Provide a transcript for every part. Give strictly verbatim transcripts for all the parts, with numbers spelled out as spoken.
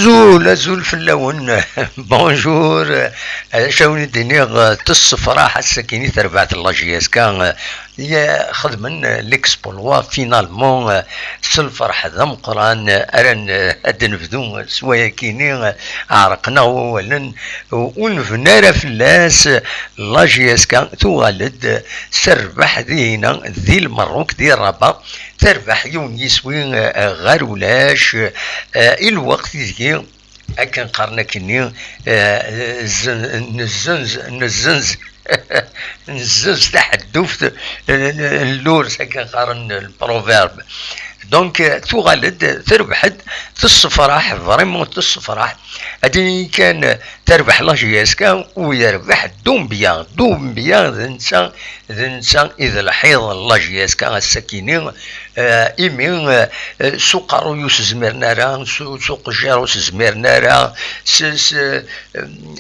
Azul, azul fell-awen. Bonjour. Acu awen-d-iniɣ, tessefraḥ ass-akini terbaɛt n la J S K, ya xedmen l'exploit finalement, s lferḥ d ameqqran, ara n-, ad d-nebdu s wayakini, ɛerqen-aɣ wawalen, ur nebni ara fell-as. La J S K tuɣal-d s rrbeḥ dihina di Lmerruk, di Rabat, terbeḥ yiwen yiswi, eh, ɣer ulac, eh, i lweqt ideg akken qqaren akkenni, eh, zen-, nezzenz, nezzenz, nezzenz taḥedduft, eh, n lurs, akken qqaren le proverbe. Donc, eh, tuɣal-d, terbeḥ-d, tessefraḥ, vraiment tessefraḥ. Ad d-nini kan, eh, terbeḥ la J S K u yerbeḥ Doumbia. Doumbia d netta, d netta i d lḥiḍ n la J S K ass-akini, eh, imi, eh, s uqerruy ur s-zmiren ara, s u-, s uqejjir ur s-zmiren ara, s, s, eh,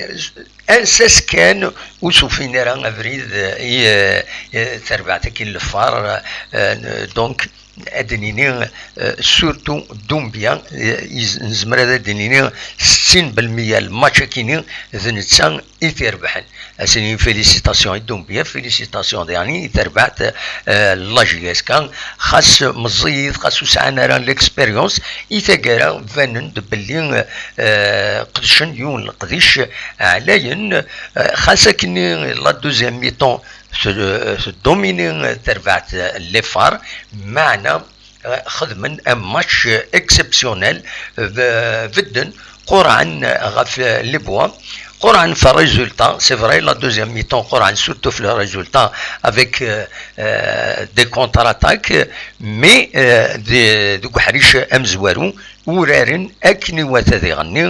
s, ansas kan ur s-ufin ara abrid, eh, i, eh, eh, terbaɛt-agi n lfar, eh, donc, ad d-nini, eh, surtout Doumbia, eh, iz-, nezmer ad d-nini settin belmiyya n lmatch-akini d netta i t-irebḥen. Ad s-nini félicitations i Doumbia, félicitations diɣen i terbaɛt, eh, la J S K, xas meẓẓiyit, xas ur sɛan ara l'expérience, i taggara banen-d belli, eh, qedcen yiwen leqdic ɛlayen, eh, xas akkenni la deuxième mi-temps teddomini terbaɛt les Phares, meɛna, eh, xedmen un match exceptionnel, eh, bedden, qurɛen ɣef les Bois, qurɛen f résultat, c'est vrai, la deuxième mi-temps, qurɛen surtout f le résultat avec, euh, euh, des contre-attaques, mais, euh, de, deg uḥric amezwaru, uraren akken iwata diɣenni,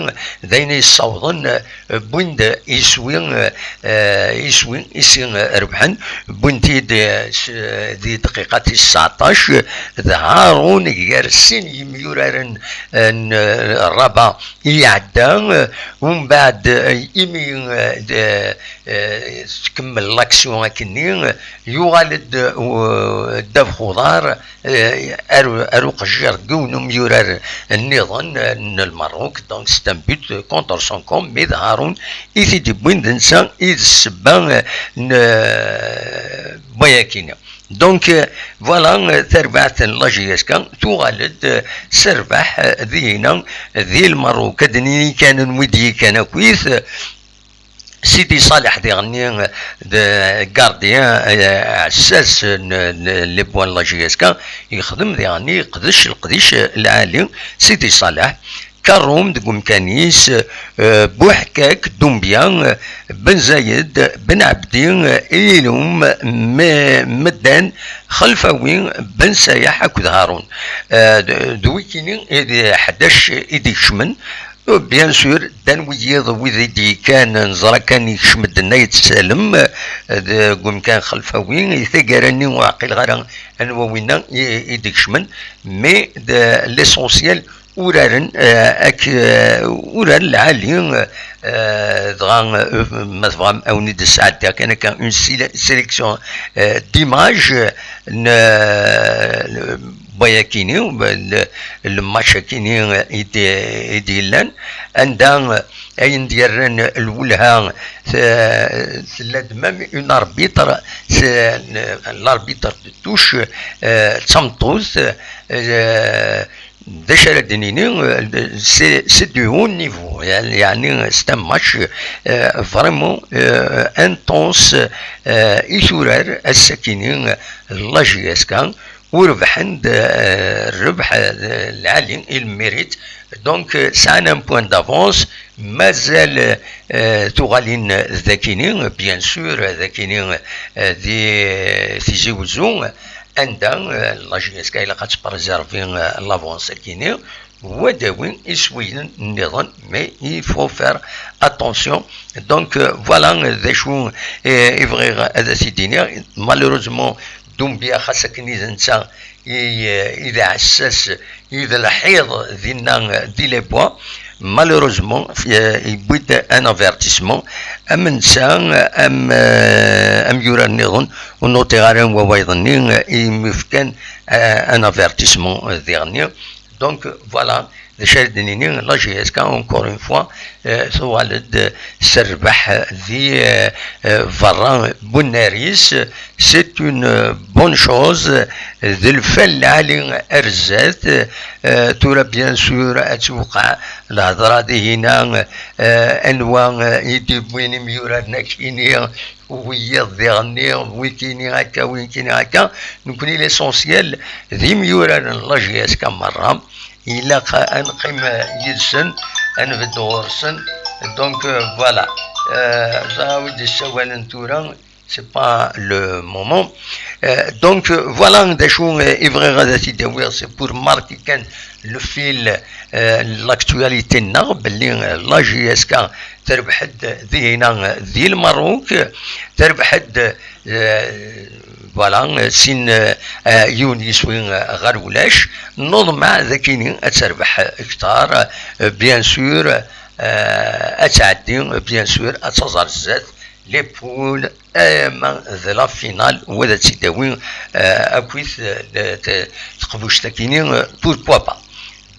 d ayen yessawḍen, eh, wwin-d iswi, eh, iswi i si, eh, rebḥen, wwin-t-id, eh, s, eh, di dqiqa tis tseɛṭac, d Haroun gar sin yimyuraren, eh, n, eh, Rabat i iɛedda, eh, umbeɛd, eh, imi, eh, d, eh, tkemmel l'action akkenni, yuɣal-d, eh, ddabex uḍar, eh, ar, ar uqejjir n yiwen umyurar nniḍen, eh, n Lmerruk, donc c'est un but contre son camp, mais d Haroun i t-id-yewwin, d netta i d ssebba, eh, n, eh, wayakini. Donc, eh, voilà, eh, tarbaɛt n la J S K tuɣal-d, eh, s rrbeḥ, eh, dihina, di Lmerruk. Ad d-nini kan anwi d-yekkan akkit, eh, Sidi Ṣaleḥ diɣenni d gardien, eh, aɛessas n, n les Bois n la J S K, yexdem diɣenni, yeqdec leqdic lɛali, Sidi Ṣaleḥ. Karum deg umkan-is, eh, Buḥkak, Dumbia, eh, Ben Zayed, Ben Ɛebdi, eh, Ilum, Me-, Medden, Xelfawi, Ben Sayaḥ akked Harun. Eh, d, d wikini i d ḥdac i d-ikecmen. Bien sûr, ddan wiyiḍ, wid i d-yekkan, neẓra kan yekcem-d Nna Yetsalem, eh, deg umkan Xelfawi, i taggara-nni ur ɛqileɣ ara anwa winna i, i d-ikecmen, mais d l'essentiel uraren, eh, ak-, eh, urar lɛali, eh, dɣa, eh, ma tebɣam, awen-id-sɛeddiɣ kan akka une sele-, sélection, eh, d'images n, eh, wayakini, le, le match-akini i d-, i d-yellan, anda ayen d-yerran lwelha, te-, tella-d même une arbitre, c'est, l'arbitre de touche, eh, d tameṭṭut, eh, d acu ara d-nini, eh, c'est, c'est du haut niveau, yeɛni, yeɛni c'est un match, eh, vraiment, eh, intense, eh, i turar ass-akini, la J S K, u rebḥen-d, eh, rrbeḥ, eh, lɛali, il mérite. Donc, eh, sɛan un point d'avance, mazal, eh, tuɣalin d akini, bien sûr, d akini, eh, di Tizi Wezzu, anda, eh, la J S K ilaq ad tpréservi, eh, l'avance akini, wa d-awi iswiyen nniḍen, mais il faut faire attention. Donc, eh, voilà, eh, d acu, eh, i bɣiɣ ad t-id-iniɣ. Malheureusement, Dumbia, xas akken i d netta i, i d aɛessas, i d lḥiḍ dinna di les Bois, malheureusement, eh, yewwi-d un avertissement. Am netta, am, eh, am yurar nniḍen, ur nutiɣ ara wayeḍ-nni, eh, i mi fkan, eh, un avertissement, eh, diɣenni. Donc, voilà, D acu ara d-nini, la J S K, encore une fois, euh, tuɣal-d s rrbeḥ di, euh, euh, berra n unnar-is. C'est une, euh, bonne chose. D lfal lɛali ar zdat. Euh, tura, bien sûr, ad tewqeɛ lhedra dihina, euh, anwa, euh, i d-iwwin imyuraren akini, wiyiḍ diɣenni, wikini akka, wikini akka. Nekkni, l'essentiel d imyuraren n la J S K merra. Ilaq ad neqqim yid-sen, ad nbeddu ɣur-sen. Donc, euh, voilà. Euh, ẓer wi d-issawalen tura, c'est pas le moment. Euh, donc, euh, voilà d acu, euh, i bɣiɣ ad t-id-awiɣ, c'est pour marquer kan le fil, euh, n l'actualité-nneɣ, belli, euh, la J S K terbeḥ-d dihina, euh, di Lmerruk, terbeḥ-d, euh, voilà, sin, euh, euh, yiwen yiswi, euh, ɣer ulac. Neḍmeɛ d akini ad terbeḥ ktar, euh, bien sûr, euh, ad tɛeddi, bien sûr, ad taẓ ar zdat les poules, ama d la finale, u ad tt-id-tawi, euh, akkit, euh, le-, te-, teqbuct akini, euh, pourquoi pas.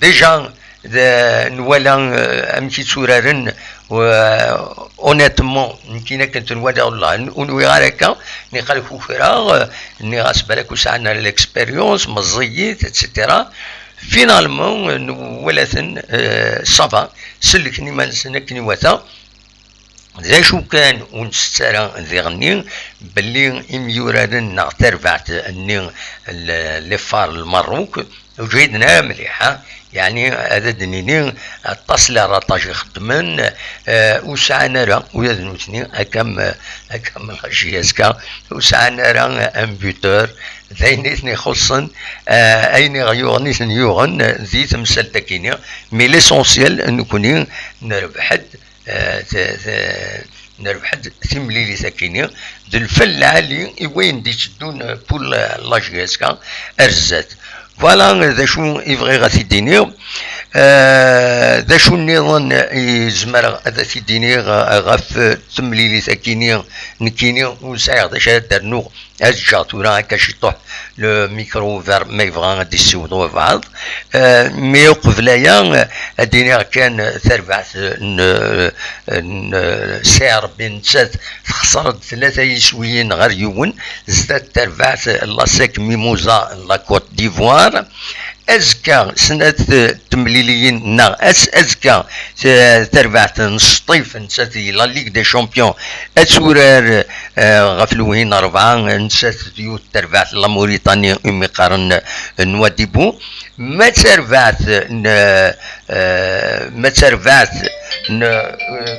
Déjà, d-, nwala, euh, amek i tturaren, euh, honnêtement, nekkini akken ten-walaɣ, wallah, ur nwiɣ ara akka, niqal kukra, euh, nniɣ-as balak ur sɛan ara l'expérience, meẓẓiyit, et cetera. Finalement, euh, nwala-ten, euh, ça va, sellken iman-nsen akken iwata. D acu kan ur nsett ara diɣenni belli imyuraren neɣ tarbaɛt-nni, l-, les phares n Lmerruk, ur ǧhiden ara mliḥ, ha? Yeɛni, ad d-nini, aṭas n les ratages i xeddmen, eh, ur sɛan ara, ula d nutni, akka am, akka am la J S K, ur sɛan ara un buteur, d ayen i ten-ixuṣṣen, eh, ayen i ɣ-yuɣen i ten-yuɣen di temsalt-akini, mais l'essentiel, nekkni nerbeḥ-d, eh, t-, t-, nerbeḥ-d timlilit akini, d lfal lɛali i wayen d-itteddun pour la, la J S K ar zdat. Voilà d acu i bɣiɣ ad t-id-iniɣ. Eh, d acu nniḍen i zemreɣ ad t-id-iniɣ ɣef temlilit akini? Nekkini ur sɛiɣ d acu ara d-rnuɣ. Ad ǧǧeɣ tura akka ciṭuḥ le micro ouvert, ma yebɣa ad d-issiweḍ walbeɛḍ. Euh, mais uqbel aya, euh, ad d-iniɣ kan, euh, tarbaɛt, euh, n, euh, n, euh, C R B nettat texṣer-d tlata yiswiyen ɣer yiwen, zdat tarbaɛt, euh, la sec Mimosa n la Côte d'Ivoire. Azekka, snat, euh, temliliyin, neɣ ass azekka, t-, tarbaɛt n Sṭif, nettat di la Ligue des Champions, ad turar, eh, ɣef lewhi n rebɛa, nettat d yiwet terbaɛt n la Mauritanie umi qqaren Nouadhibou. Ma d tarbaɛt n, eh, ma d tarbaɛt n, eh,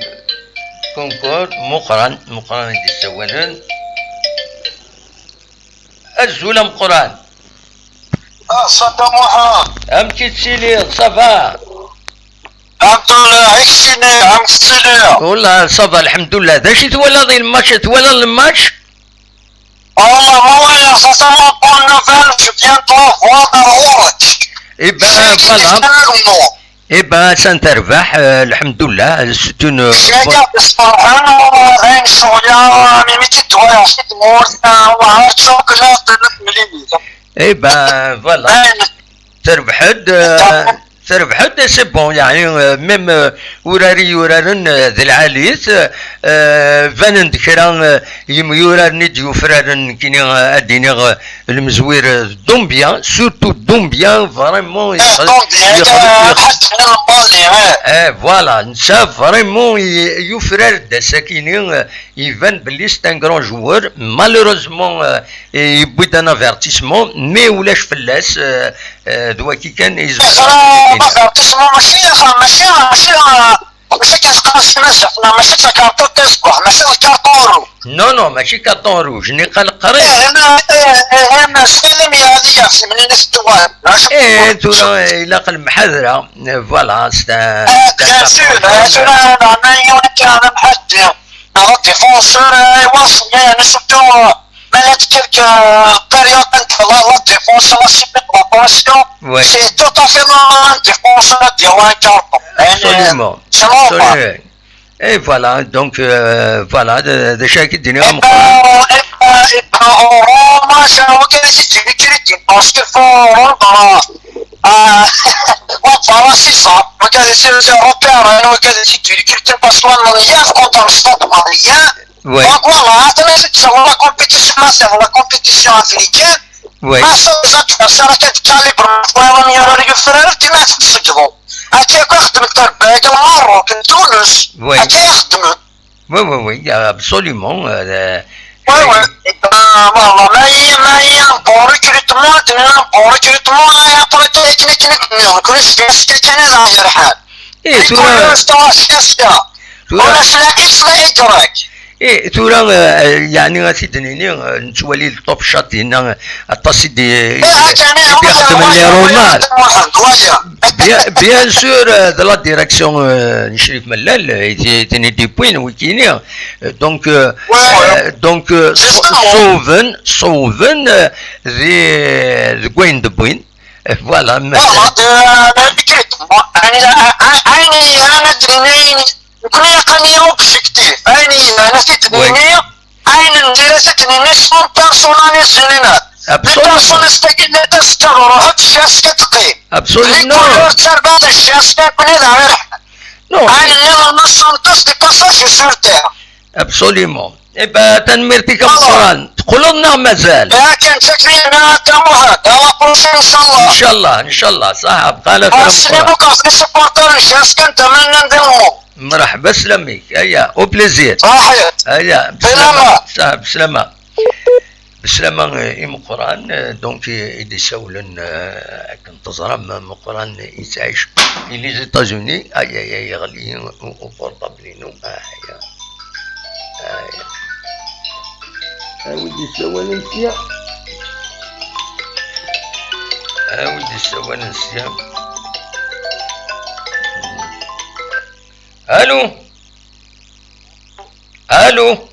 Concord, Muqran, Muqran i d-yessawalen. Azul ameqqran. Ah, Saddam Muḥ. Amek i tettiliḍ? Ça va? Alḥemdullah, i keččini, amek tettiliḍ? Wallah, ça va, alḥemdullah. D acu i twalaḍ i lmatch? Twalaḍ lmatch? Wallah, ma walaɣ, sincèrement, bonne nouvelle, je viens de te voir ɣur-k. Eh ben, voilà. Eh ben, attan terbeḥ, euh, alḥemdullah, c'est une, euh, bonne. Ayen ccɣel-a, mi mi tt-id-walaɣ si tmurt, ah, wa, d chocolat, d temlilit. Eh ben, voilà. Terbeḥ-d, euh, terbeḥ-d, c'est bon, yeɛni, euh, même, euh, urar i yuraren, euh, d lɛali-t, euh, banen-d kra, euh, yemyuraren i d-yufraren, nekkini, euh, ad d-iniɣ, euh, lemzwir, euh, d Doumbia, surtout Doumbia, vraiment, yexdem, yexdem, eh, voilà, netta vraiment y-, yufrar-d ass-akini, euh, iban belli c'est un grand joueur. Malheureusement, euh, yewwi-d un avertissement, mais ulac fell-as, euh, euh, d waki kan i yezmer. Avertissement, mačči, mačči, mačči, mačči akken teqqar s tmaziɣt, neɣ mačči d takarṭuṭ tazeggwaɣt, mačči d carton rouge. Non, non, mačči carton rouge, niqal qrib. Eh, ma, eh, eh, eh, ma Salim Yeɛli, ɣef tsemnin i teddewwal. Eh, tura ilaq lemḥadra, eh, voilà, c'est un, eh, c'est un bien sûr, carton rouge. Eh, tura, neɛna yiwen akka d amḥaddi. Neɣ d défenseur, eh, iwaṣel, yeɛni surtout, eh, ma la d-, quelques, eh, périodes anta la, la défense, la semi-, la pression, ouais, c'est tout à fait normal, un défenseur ad d-yawi un carton. Absolument. C'est normal. Absolument. Et voilà, donc, euh, voilà, d-, d acu akka i d-iniɣ a Meqqran. Eh ben, eh ben, Roma, c'est un gars qui dit que les parce que faut rendre. Ah, on va voir si ça. Regarde, c'est le repère, hein, regarde, c'est du culture parce qu'on a rien contre le sport, on a rien. Oui, Donc voilà, attends, c'est ça, la compétition, c'est la compétition africaine. oui, Ah, ça, ça, ça, ça, ça, ça, les bras, voilà, mais il y aura le frère qui m'a fait ce que bon. Ah, tu as quoi, tu me fais le bec, le Maroc, le Tunis. Oui. Ah, tu as quoi, tu me oui, oui, oui, absolument. Euh, Ouais, ouais. Ah, voilà, ما هي، ما هي، un bon recrutement, un bon recrutement, et après, tu as une, une, une, une, كل شيء، كل شيء، كل شيء، كل شيء. ايه كل ثورة شيء، كل شيء. ثورة ولا شيء، لا إكس، لا إيكغيك. ايه ثورة آه، يعني غادي نيني آه، نتوالي الطوب شات هنا آه، aṭas i d- إيه، هاك يعني، i d-ixeddmen les Romains. واحد، ويا. Bien, bien sûr, euh, de la direction euh, Chérif Mellal, euh, et c'est des points, oui, qui est, euh, donc, euh, Ouais, ouais. euh, donc, euh, C'est ça, ouais. Sauven, Sauven, euh, the, the Gwen de Bouin. Euh, Voilà, mais, والله، آه، أنا كريت. يعني، لا، آه، آه، عيني، أنا تنين. يكون يقني objectif. عيني، أنا تنين. عين الدراسة تنين، سون بيرسوناليز جينيرال. Absolument. بيرسوناليز تاكي لا تستغرب، هاد الشاس كتقي. Absolument. لي كولور تاع بعض الشاس كيكون هذا غير. Non, عين النظام النص دي باساج سور تير. absolument. إيه با تنميرتك مقران. تقولوا لنا مازال. يا كان تكفي ما تموها. دابا بروشين إن شاء الله. ان شاء الله، ان شاء الله، صح، بقى على خير السلام مقران. عليكم، لي سوبورتر، الشاس كنتمنى نديرهم. مرحبا، سلامك. هيا، au plaisir. صحيح. هيا، سلامة. صح، بسلامة. بسلامة، آه، إي مقران، آه، donc، آه، إدي ساولن، آه، كنت تزرم مقران يتعيش في les États-Unis. اي اي اي غلي وبورطابلينو. اه يا. اه يا. اودي السواني نسيا. اودي السواني نسيا. الو. الو.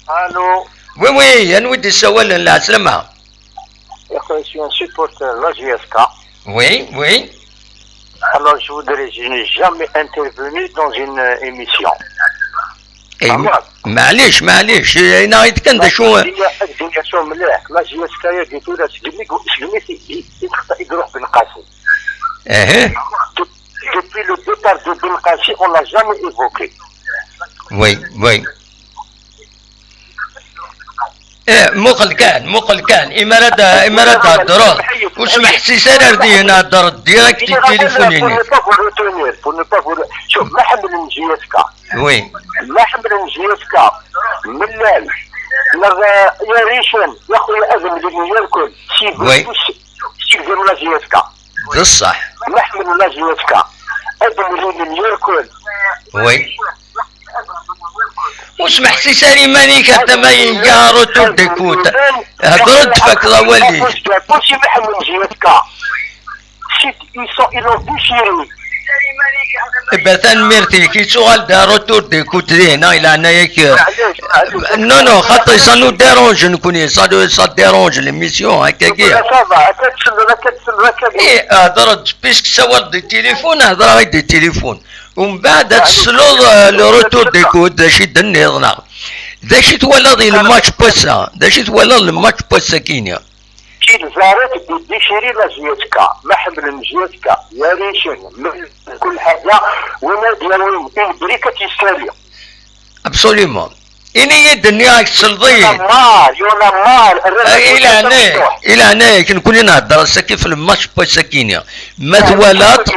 Allô. Oui, oui, anwi d-issawalen, lɛeslama? Je suis un supporter de la J S K. Oui, oui. Alors, je voudrais, je n'ai jamais intervenu dans une euh, émission. Eh, Ah, ouais. معليش، معليش، هنا غير كان دا شو. Explication مليح. La J S K يا قلت لها سجلني، سجلني في، في، في تخطى إدروس بن قاسم. ايه. Depuis le départ de Ben Kassi, on l'a jamais évoqué. Oui, oui. ايه، مقل كان، مقل كان. اما راه، اما راه تهضروا. واسمح سي سير ردي هنا هضر direct Pour تليفونيني. ne pas vous retenir, pour ne pas vous re- شوف، ما حمل من J S K. Oui. ما حمل من J S K. ملال. لا، يا ريشن، يا خويا، اذن لي الكل. سي Oui. سي زعما لا J S K. بصح. ما حمل لا J S K. اذن لي الكل. Oui. واسمح سي سليماني كان تما يلقى retour d'écoute. هضرت فك والي. كلشي محمل J S K. Ils sont, ils l'ont déchiré. إبا تنميرتي كي تسوغال دا retour d'écoute دي هنا إلى أنا ياك. معليش، معليش. Non, non, خاطر ça nous dérange نكوني، ça, ça dérange l'émission هكا لا، كي. ça va، راك تسلم، راك تسلم، راك تسلم. إيه، هضرت بيسك سوال دي تليفون، هضرة غير دي تليفون. ومن بعد تسلوض le retour d'écoute، دا شي دنيضنا. دا شي توالض الماتش بوسا، دا شي توالض الماتش بوسا كينيا. كي الزارات دي ديشيري لا J S K، ما حمل J S K، يا ريشن، من كل حاجة، وما ديالهم، إن بريكة يسالي. Absolument. إني يدني راك تسلضي. مار، يونا مار. إلى هنا، إلى هنا كنكون نهضر ساكي في الماتش بوسا كينيا. ما توالض.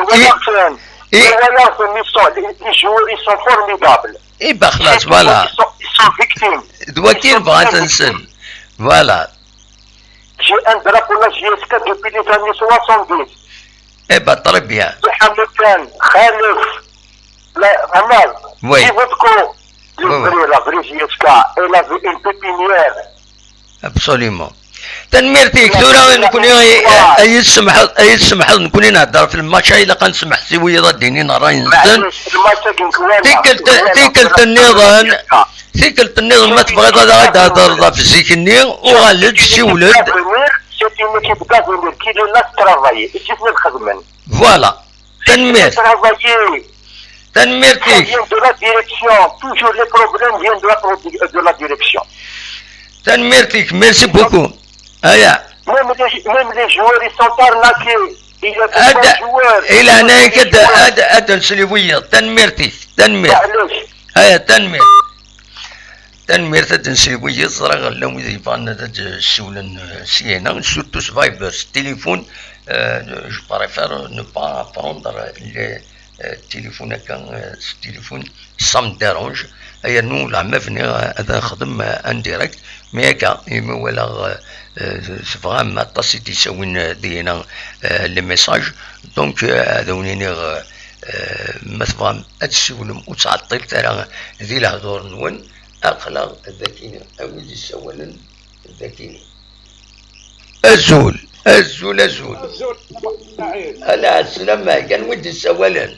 إيه. Voilà, ils sont, les joueurs, ils sont formidables. إيه با خلاص، voilà. Ils sont, ils sont victimes. دوا كي نبغى تنسل. Voilà. J'ai un drapeau la J S K depuis les années soixante-dix. إيه با، très bien. Mohamed Khan, Khalef, la, Hamad, Oui. Ivotko, le Oui, oui. vrai, la vraie J S K, elle avait une pépinière. Absolument. تنميرتيك ثورة نكوني أي تسمح، أي تسمح نكوني نهضر في الماتش، إلا كان سمح سي ويضا ديني نرى ينزل. معليش، الماتش كنكوانا. تيكلت، تيكلت النظام. تيكلت النظام ما تبغيض هذا غير تهضر في الزيكني وغالد سي ولد. C'est une équipe d'avenir qui est là de travailler. جيتنا نخدمن. Voilà. تنمير. Travailler. Ça تنميرتيك. vient de la direction. Toujours les problèmes viennent de la, produ- de la direction. Tanemmirt-ik, merci beaucoup. Aya. Même les, même les joueurs, ils sont arnaqués. Il y a des bons joueurs. Ila, nek ad, ad, ad nsel i wiyiḍ. Tanemmirt-ik, tanemmirt. Aya, tanemmirt. Tanemmirt, ad nsel i wiyiḍ. Ẓriɣ llan wid yebɣan ad d-siwlen, euh, syin-a, surtout s Viber, s téléphone. Euh, je préfère ne pas prendre les, euh, téléphones, euh, ce téléphone, ça me dérange. Yernu leɛma bniɣ ad nexdem, euh, en direct, mais akka, imi walaɣ, euh, euh, tebɣam aṭas i d-yessawin, euh, deg-ina, euh, les messages. Donc, euh, ad awen-iniɣ, euh, euh, ma tebɣam ad tessiwlem, ur ttɛeṭṭilet ara di lehdur-nwen. Aql-aɣ dagi, a wid yessawalen dagi. Azul, azul, azul. Azul, Saɛid. Ala, ɛeslama, kan wid yessawalen.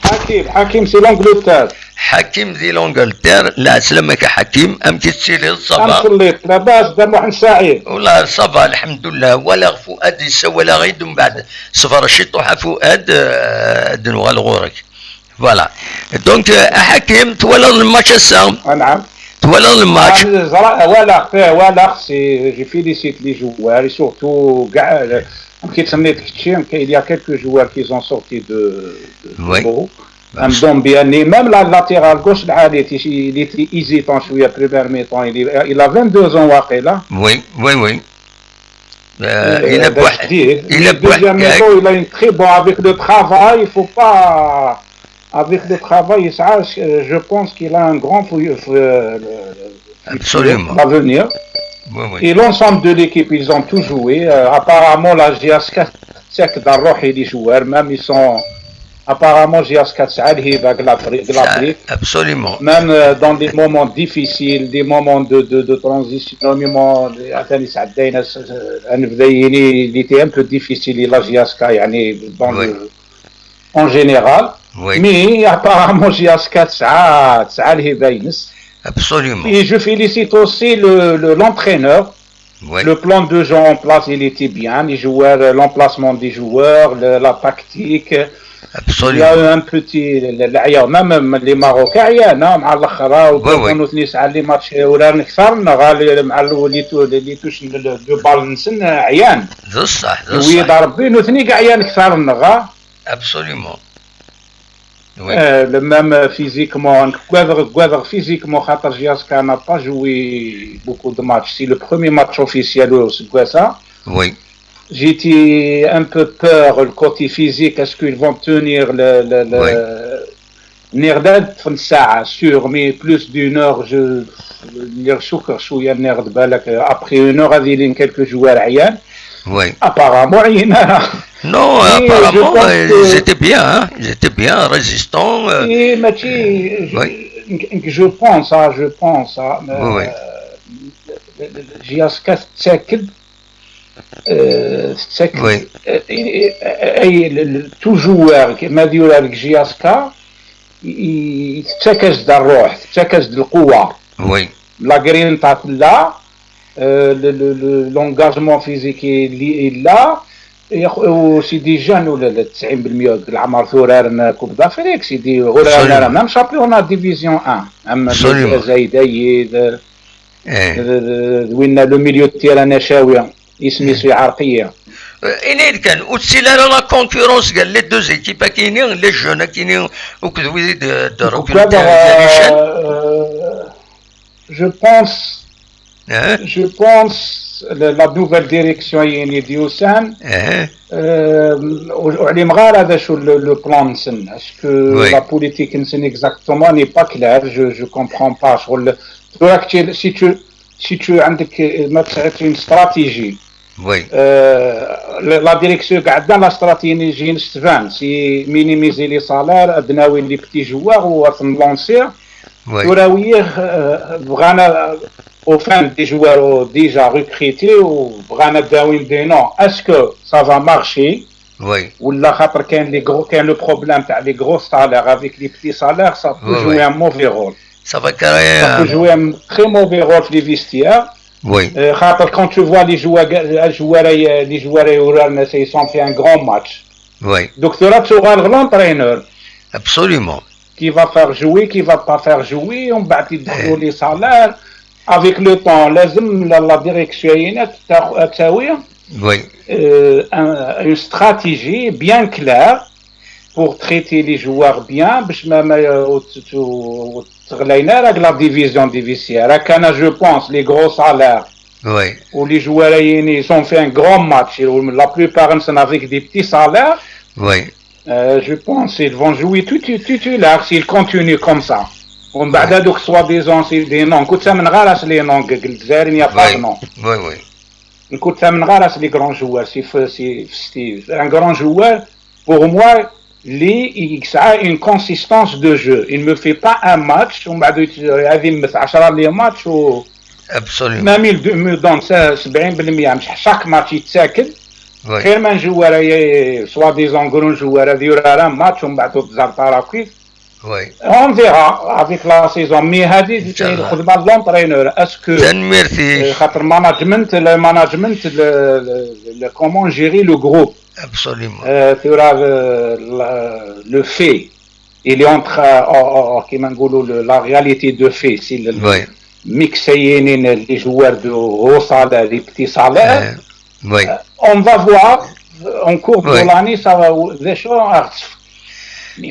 Hakim, Hakim, c'est l'Angleterre. Hakim di l'Angleterre, la, ɛeslama-k a Hakim, amek i tettiliḍ, ça va? Am telliḍ, labas, da Muḥend Saɛid. Wala, ça va, lḥemdullah. Walaɣ Fuad yessawal-aɣ-id, mbeɛd ṣber ciṭuḥ a Fuad, euh, ad nuɣal ɣur-k. Voilà. Donc, euh, a Hakim, twalaḍ lmatch ass-a? Anɛam. Twalaḍ lmatch? Ah, ẓra-, walaɣ, eh, walaɣ, c'est, je félicite les joueurs et surtout, kay, euh, amek i tsemmiḍ kečči, il y a quelques joueurs qui ont sorti de, de, de Oui. L'euro. Am Ndombele, même la latéral gauche, Al Ahly, il était hésitant, je suis à première mi-temps, il, est- il a vingt-deux ans, waqila. Oui, oui, oui. Euh, il a euh, boih-, il a deuxième boih-, mi-temps, il a une très bon avec le travail, il faut pas, avec le travail, ça, je pense qu'il a un grand fu-, fu-, euh, Absolument. L'avenir. Oui, oui. Et l'ensemble de l'équipe, ils ont tout joué. Euh, apparemment, la J S K, c'est que dans les joueurs, même ils sont, apparemment, J S K, c'est Al-Hiba, Glabri-, Glabri. Absolument. Même, euh, dans des moments difficiles, des moments de, de, de transition, au moment de, Atani Saaddaina, euh, Anvdaini, il était un peu difficile, la J S K, yani, dans Oui. le, en général. Oui. Mais apparemment, J S K, ça, ça, Al-Hiba. Absolument. Et je félicite aussi le, le, l'entraîneur. Oui. Le plan de jeu en place, il était bien. Les joueurs, euh, l'emplacement des joueurs, le, la tactique. Absolument. Il y a eu un petit, le, le, le, même, même les Marocains, il y en a, مع الآخر، Oui, oui. وكانوا اثنين ساعة les matchs، وران أكثر، نغا، les، مع ال-، les tou-، les، les touches de, de balle نسن، عيان. بصح، بصح. Oui، ضربين واثنين كاع عيان أكثر، نغا. Absolument. Oui. Euh, le même, euh, physiquement, نكواذغ، كواذغ physiquement، خاطر J S K n'a pas joué beaucoup de matchs. C'est le premier match officiel au Seguessa. Oui. J'étais un peu peur, le côté physique, est-ce qu'ils vont tenir le, le, le, Oui. نيغداد في الساعة sûr, mais plus d'une heure, je, les شكر شوية نيغد بالك, après une heure, هذه لين quelques joueurs عيان. Oui. Apparemment, il y en a. Non, mais apparemment, euh, ils étaient bien, hein. Ils étaient bien, résistants, euh, oui, mais tu, je, je pense, hein, je pense, hein, oui, oui, euh, J S K تتأكد, euh, تتأكد, oui, euh, أي, le, le, tout joueur, كيما يقولوا لك J S K, il, il, تتأكد الروح, تتأكد القوة. Oui. La grinta تاع لا, euh, le, le, le, l'engagement physique est, est là. يا خو-، و c'est des jeunes ولا لا, تسعين بالمية د العمر ثورارن Coupe d'Afrique, c'est des ثورارن même championnat division un. أما زايدايد, إيه. د-، د-، وين le milieu de terrain نشاوي, اسمي سي عرقية. إني كان، وتسيل على la concurrence, قال les deux équipes, كاينين les jeunes, كاينين وكذا ويد، د-، recruter, euh, les jeunes. Euh, je pense, je pense la, la nouvelle direction يعني ديوسان, euh, وعلي مغارة هذا شو le, le plan نسن. Est-ce que, oui, la politique نسن exactement n'est pas claire, je, je comprends pas. شغل, tu vois, si tu, si tu عندك, ما تسعى une stratégie. Oui. Euh, la, la direction قاعدة, la stratégie نستفان, c'est minimiser les salaires, أدناوي les petits joueurs و تنلونسي. Oui. ثورة وياه, euh, بغانا, au fin des joueurs déjà recrutés, وبغانا داوين des noms. Est-ce que ça va marcher? Oui. ولا خاطر كاين les gros, كاين le problème تاع les gros salaires, avec les petits salaires, ça peut jouer un mauvais rôle. Ça va créer, ça peut jouer un très mauvais rôle في les vestiaires. Oui. Euh, خاطر quand tu vois les joueurs, les joueurs, les joueurs يورانا, ils ont fait un grand match. Oui. Donc, tu auras, tu auras l'entraîneur. Absolument. Qui va faire jouer, qui va pas faire jouer, ومن بعد يدخلوا les salaires. Avec le temps, لازم la, la direction هنا تاخ- تساوي Oui. euh, un- une stratégie bien claire pour traiter les joueurs bien باش ما ما وت- وت- وتغلينا راك la division division راك انا je pense les gros salaires Oui. و les joueurs هايين ils ont fait un grand match la plupart نسن avec des petits salaires Oui. euh, je pense ils vont jouer tout tout tout tout là s'ils continuent comme ça ومن بعد هذوك soi-disant c'est des noms كنت من غير les noms الجزائريين يا Oui. باغنون Oui, oui. كنت من غير les grands joueurs c'est c'est c'est un grand joueur pour moi اللي يسعى une consistance de jeu il me fait pas un match ومن بعد يت- هذه مثل عشرة les matchs و Absolument. même il me donne ça سبعين بالمية مش chaque match يتساكن Oui. خير من joueur soi-disant grand joueur هذه يرى راه match ومن بعد تزار تراكيز Oui. on verra avec la saison mais هذه إن شاء الله. الخدمه de l'entraîneur est-ce que تنميرتي. خاطر management le management le comment gérer le groupe Absolument. euh, tu auras le, le, le fait il est entre euh, oh, oh, oh, كيما نقولوا le- la réalité de fait c'est le Oui. mix هايين les joueurs de haut salaire les petits salaires آه، Oui. on va voir en cours de Oui. l'année ça va les choses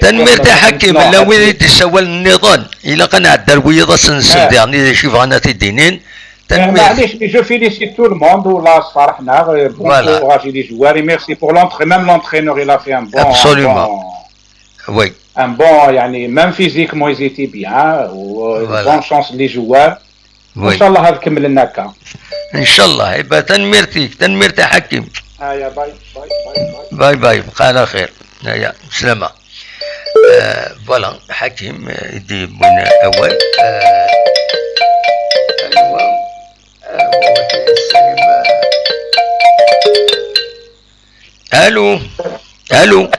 تنميرتي حكيم لا وين يتسوى النظام الا كان عدى الويض سنسل آه. يعني شي بغانا تيدينين تنميرتي معليش mais je félicite tout le monde والله صراحنا bon Voilà. courage les joueurs et merci pour l'entraîneur même l'entraîneur il a fait un bon Absolument. un bon- Oui. un bon يعني même physiquement ils étaient bien و Voilà. bonne chance les joueurs Oui. وان شاء الله هذا كمل لنا هكا ان شاء الله يبقى تنميرتي تنميرتي حكيم. هيا باي باي باي باي باي باي بقى على خير. هيا سلامة. آه voilà حكيم آه، يدي بوين اول. آه ايوا. آه، هو كاين السلام. الو. الو.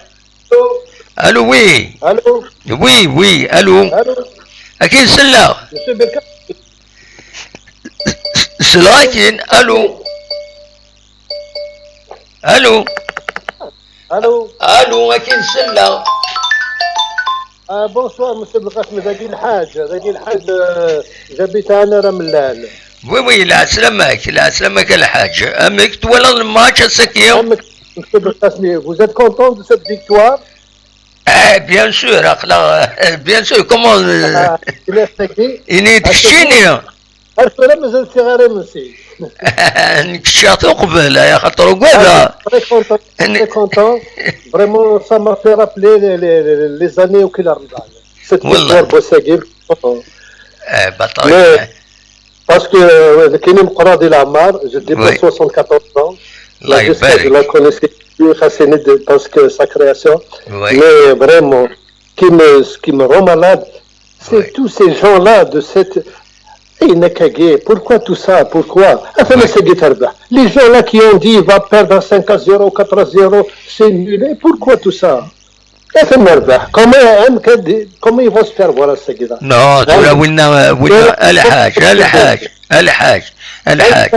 الو oui. الو. Oui oui الو. الو. اكيد سلا. Monsieur Belkacem. سلاكين الو. الو. الو. الو اكيد سلا. آه bonsoir monsieur Belkacem, ذاكي الحاج ذاكي الحاج آه، j'habite انا راه ملال. Oui oui لا سلامك لا سلامك الحاج امك تولا الماتش السكيو. عمك monsieur Belkacem, vous êtes content de cette victoire? اه bien sûr اقلا bien sûr comment آه، الناس تاكي اني تكشيني. السلام مازال صغير منسي. نكشاتو قبل يا خاطر وكذا. Très content, très content. Vraiment, ça m'a fait rappeler les, les, les, les années au Kilarmdan. Cette والله. Victoire Boussagil. آه بطل. Mais parce que euh, كاين مقرادي العمار, je dépasse Oui. soixante-quatorze ans. الله Jusqu'à je la يبارك. connaissais depuis Hassani de- parce que sa création. Oui. Mais vraiment, qui me, ce qui me rend malade, c'est Oui. tous ces gens-là de cette. اي نكاكي, pourquoi tout ça? Pourquoi? اثنا Oui. ساقي تربح. Les gens là qui ont dit il va perdre cinq à zéro, quatre à zéro, c'est nul. Et pourquoi tout ça? اثنا نربح. Comment, hein, comment ils vont se faire voir ساقي là? Non ترى وينا وينا الحاج الحاج الحاج الحاج.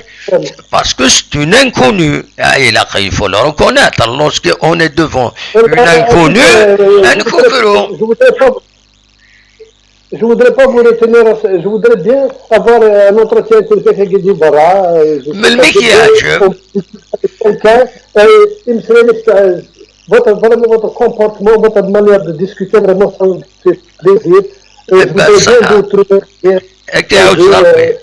Parce que c'est une inconnue. Ah, il a- il faut le reconnaître. Lorsque on est devant une inconnue, un coucou. Je voudrais pas, je voudrais pas vous retenir, je voudrais bien avoir euh, un entretien avec quelqu'un qui dit voilà. Euh, je sais Mais le pas, mec, je il y a- veux- je- Quelqu'un, euh, il me serait, euh, votre, vraiment votre comportement, votre manière de discuter, vraiment ça me fait plaisir. Euh, Eh je ben, voudrais ça- bien vous trouver bien. هكا يعاود Euh, ربي.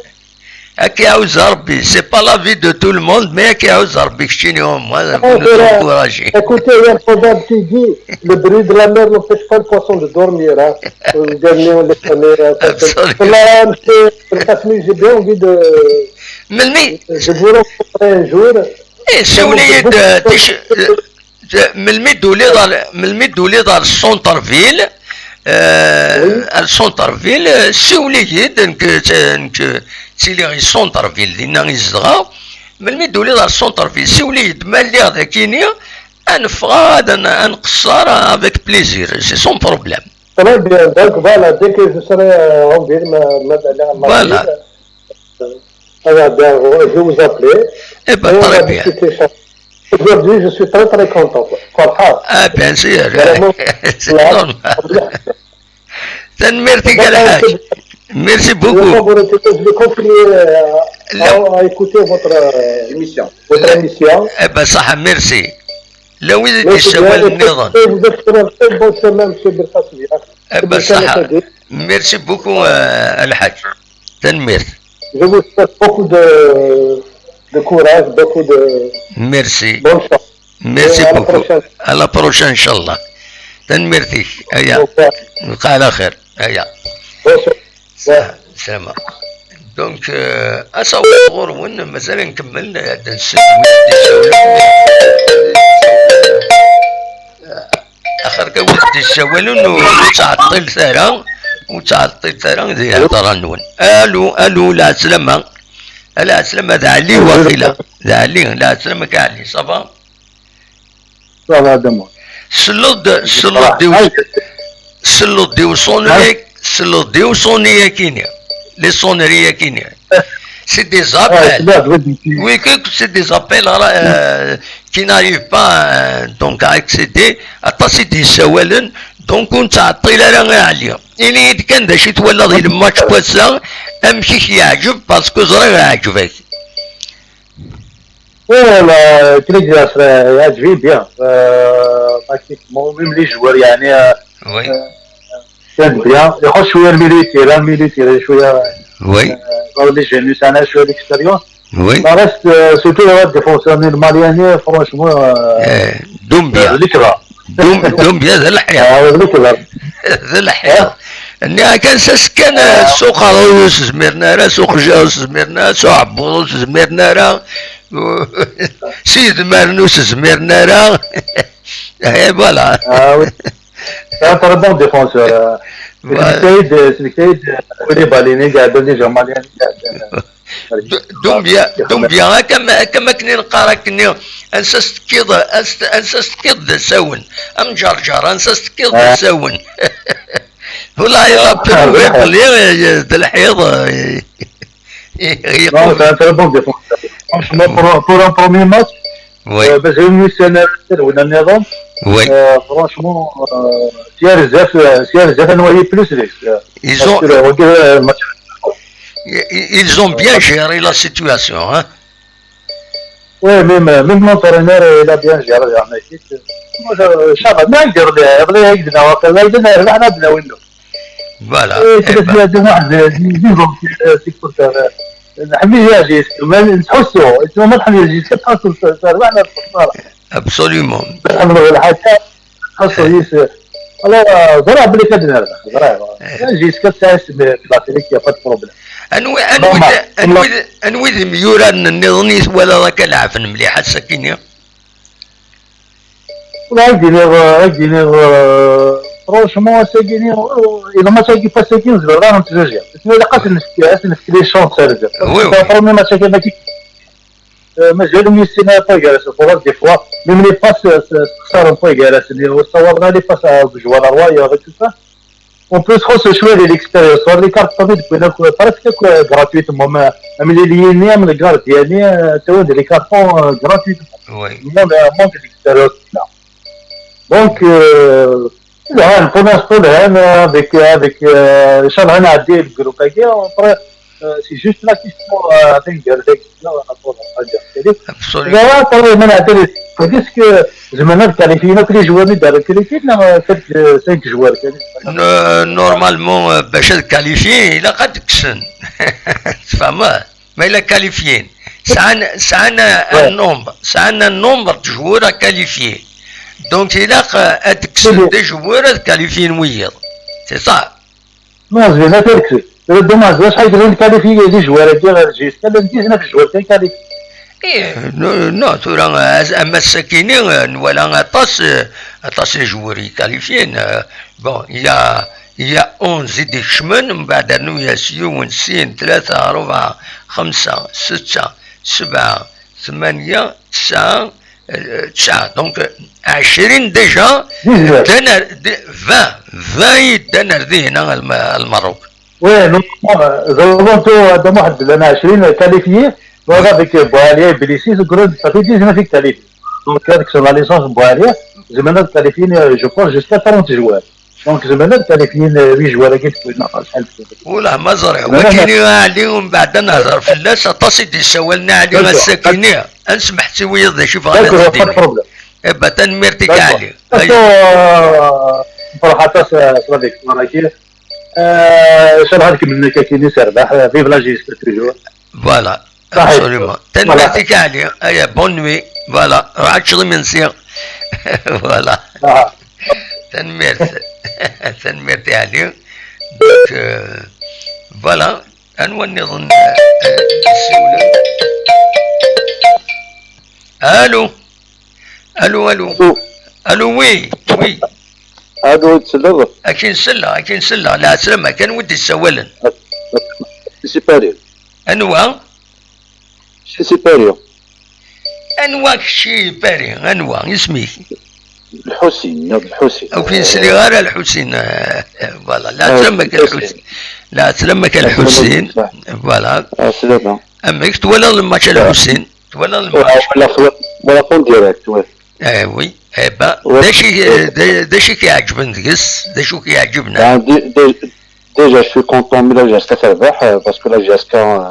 هكا يعاود ربي. C'est pas l'avis de tout le monde, mais هكا يعاود ربي. كشتيني هو moi, vous nous voilà. Encouragez. Écoutez, il y a un proverbe qui dit, le bruit de la mer n'empêche pas le poisson de dormir. Hein. Le dernier, on les connaît. Hein. Absolument. Voilà, monsieur Kasmi, j'ai bien envie de, Mais lui, de vous rencontrer un jour. ايه سولي يد تش من الميدولي دار من الميدولي دار السونتر فيل. آه السونتر فيل آه، سولي يد انك انك تيلي غي السونتر فيل لان يزدغا. من الميدولي دار السونتر فيل سولي يد ما اللي هذا كيني. انفغاد انقصر افيك بليزير سي سون بروبليم. Très bien. Donc voilà, dès que je serai euh, en ville, ma- madame, Voilà. Alors, ben, je vais vous appeler. اي Et با on تري va بيان. Discuter ça. Aujourd'hui, je suis très très content. فرحان. اه بيان سور. Vraiment. سي نورمال. تنميرتي كاع الحاج. Merci beaucoup. Je vais continuer euh, à, à écouter votre euh, émission. Votre émission. Eh ben, صح, merci. La wid i d-yessawalen nniḍen. Vous êtes très, très bonne semaine, monsieur Belkacem. Eh ben, صح. Merci beaucoup, euh, Alḥaǧ. Tanemmirt. Je vous souhaite beaucoup de, de courage, beaucoup de Merci. Bonne chance. Merci beaucoup. À la prochaine, inchallah. Tanemmirt-ik. Aya. Nlqaa ɛla xir. Aya. Sa-, salama. Donc, euh, asawaḍ ɣur-wen, mazal ad nkemmel, ad nsel wid d-isawlen. Axir kan wid d-isawalen, ur, ur ttɛeṭṭilet ara, ur ttɛeṭṭilet ara di lhedra-nwen. Allô, allô, lɛeslama. Lɛeslama, d Ɛli waqila. D Ɛli, lɛeslama-k a Ɛli, ça va? Ça va, Adama. Selleḍ-d, selleḍ-d i us-, selleḍ-d i usonri-, selleḍ-d i usonri-agi-nni. Les sonneries-agi-nni. C'est des appels. Oui, que c'est des appels, euh, qui n'arrivent pas, euh, donc, à accéder. Aṭas i d-yessawalen, donc, ur nettɛeṭṭil ara a Ɛli. Ini-yi-d kan d acu i twalaḍ i lmatch n wass-a, amek i k-yeɛǧeb, parce que ẓriɣ iɛǧeb-ak. Oui, la, كريك ديال يعجبني bien. Euh, tactiquement, même les joueurs, يعني, euh, oui. Euh, كان bien. يخش شوية الميليتير، الميليتير شوية. Oui. Euh, les jeunes, أنا شوية l'expérience. Oui. Le reste, euh, surtout le défenseur malien, franchement, euh, دوم بيان. اللي كبر. دوم، دوم بيان، هذا الحياة. آه، اللي كبر. هذا الحياة. Nniɣ-ak kan s-, kan, ah, Suq Ṛṛuy ur s-zmiren ara, Suq Ǧa ur s-zmiren ara, Suq Ɛebbuḍ ur s-zmiren ara, Sidi Maren ur s-zmiren ara. Et voilà. Ah oui. C'est un très bon défenseur. Voilà. Sidi Saïd, Sidi Saïd, Koulibaly, قاعد déjà malien. D-, Dumbia, Dumbia, akka ma, akka ma akken i neqqar akkenni, ansa s-tekkiḍ, ansa, ansa s-tekkiḍ d asawen, am Ǧerǧer, ansa s-tekkiḍ d asawen. Walahi, la période, d lḥiḍ, eh, eh, eh, non, c'est un très bon défenseur. Franchement, pour, pour un premier match, oui. Euh, mazal-iten win nniḍen. Oui. Euh, franchement, euh, sya bezzaf, sya bezzaf ad nwali plus deg-s. Ils ont, parce que, euh, ils, ils ont bien géré la situation, hein. Oui, même, même l'entraîneur, il a bien géré, en effet. Moi, je, ça va, mais il y a des, il y a des, il y a des, il y a des, Voilà. إيه، كده فيها دم واحد، ديزون، سي كنت أنا. نحمي يا جيس، ما نتحسو، إنتما ما تحمي جيس، كتحسو الصراحة. Absolument. نحملو الحاجة، تحسو يس. Alors, ضرب بلي كدنا، ضرب. جيس كتحس بلاتريك، يا با دو بروبليم. Anwi, anwi, anwi, anwi d imyurar nniḍen i twalaḍ akka leɛben mliḥ ass-akini? Ad d-iniɣ, ad d-iniɣ, euh, franchement, ass-agi-ni, euh, ilaq ass-agi, ass-agi, nezmer ad nettjajja. Asmi ilaq ad s-nefk, ad s-nefk les chances ar zdat. Oui, oui. Premier match-agi, mačči, euh, mazal ur yessin ara pas gar-asen, des fois, même les passes, euh, s-, sxesaren pas gar-asen, ur ssawḍen ara les passes à jouer à l'arrière et tout ça. On peut se rechercher l'expérience. Sur les cartes, on peut presque gratuitement. Mais, mais les lignes, les gardiens, euh, c'est des cartons, euh, gratuitement. Oui. Moins, euh, moins d'expérience, là. Donc, euh, là, pour l'instant, là, avec, avec, euh, Charles Renardi et le groupe, après, euh, c'est juste la question, euh, avec, avec, Absolument. Voilà, طبعا ما نعترف. Est-ce que زعما نقاليفي نقلي جوار ندار كاليفي لا سيرك سانك جوار كان؟ N-, normalement, euh, باش تكاليفي إلا قد كسن. تفهمه؟ ما إلا كاليفيين. سعنا، سعنا un nombre، سعنا un nombre de joueurs à qualifier. Donc إلا ق-، تكسن des joueurs à qualifier نويض. C'est ça. Non, زوينة تركسي. دوماج، واش حيقدروا نكاليفي لي جوار هادي غير جيس؟ كان ديزناف جوار كان كاليفي. إيه، نو، نو، ثورة، آه، أما السكيني، آه، ولا أطاس، آه، أطاس جوار كاليفيين، آه، bon, il y a, il y a onze i d-ikecmen, من بعد رنو ياس يون، سين، ثلاثة، ربعة، خمسة، ستة، سبعة، ثمانية، تسعة، آه، تسعة. Donc, آه، عشرين déjà دان ار-، دي-، vingt، vingt دان ار دي هنا الم-، المروك. Oui, non, زوزونتو هذا واحد لنا عشرين كاليفيي، وهذا ديك بوعالية بليسي، كل صافي ديزناف كاليفي. Donc, هذاك سو لا ليسونس بوعالية، زعما كاليفيين، je pense, jusqu'à trente joueurs. Donc, zemren ad qualifyin huit joueurs-agi n Tbuna, acḥal n... Ula ma ẓriɣ. Wagini Ɛli, umbeɛd ad nehder fell-as, aṭas i d-yessawalen Ɛli ass-akini. Ad nsemmeḥ si wiyaḍ d acu i bɣan ad s-d-inin. D'accord, pas de problème. Eh ben, tanemmirt-ik a Ɛli. Nferḥ aṭas, euh, s la victoire-agi. Euh, ncallah ad kemmlen akka-kini s rrbeḥ. Euh, vive la J S K toujours. Voilà. Absolument. Tanemmirt-ik a Ɛli. Aya, bonne nuit. Voilà. Ruḥ ad teččeḍ imensi. Voilà. Tanemmirt. Tanemmirt a Ɛli. Donc, euh, voilà. Anwa nniḍen, euh, euh, yessiwlen? Allô? Allô, allô? Allô? Allô, oui, oui. Allô, tselleḍ? Akin selleɣ, akin selleɣ. Lɛeslama, kan wi d-yessawalen? Si Paris. Anwa? Si, si Paris. Anwa kečči i Paris? Anwa? Isem-ik? Lḥusin, Lḥusin. Ur k-nesliɣ ara, Lḥusin. Voilà, lɛeslama-k a Lḥusin. Lɛeslama-k a Lḥusin. Voilà. Amek twalaḍ lmatch a Lḥusin? Twalaḍ lmatch? Walaɣ, walaɣ en direct, oui. Eh oui. Eh ben, d acu i, d, d acu i k-iɛeǧben deg-s? D acu i k-iɛeǧben? Ben, dé-, dé-, déjà, je suis content, mais la J S K terbeḥ, euh, parce que la J S K, euh,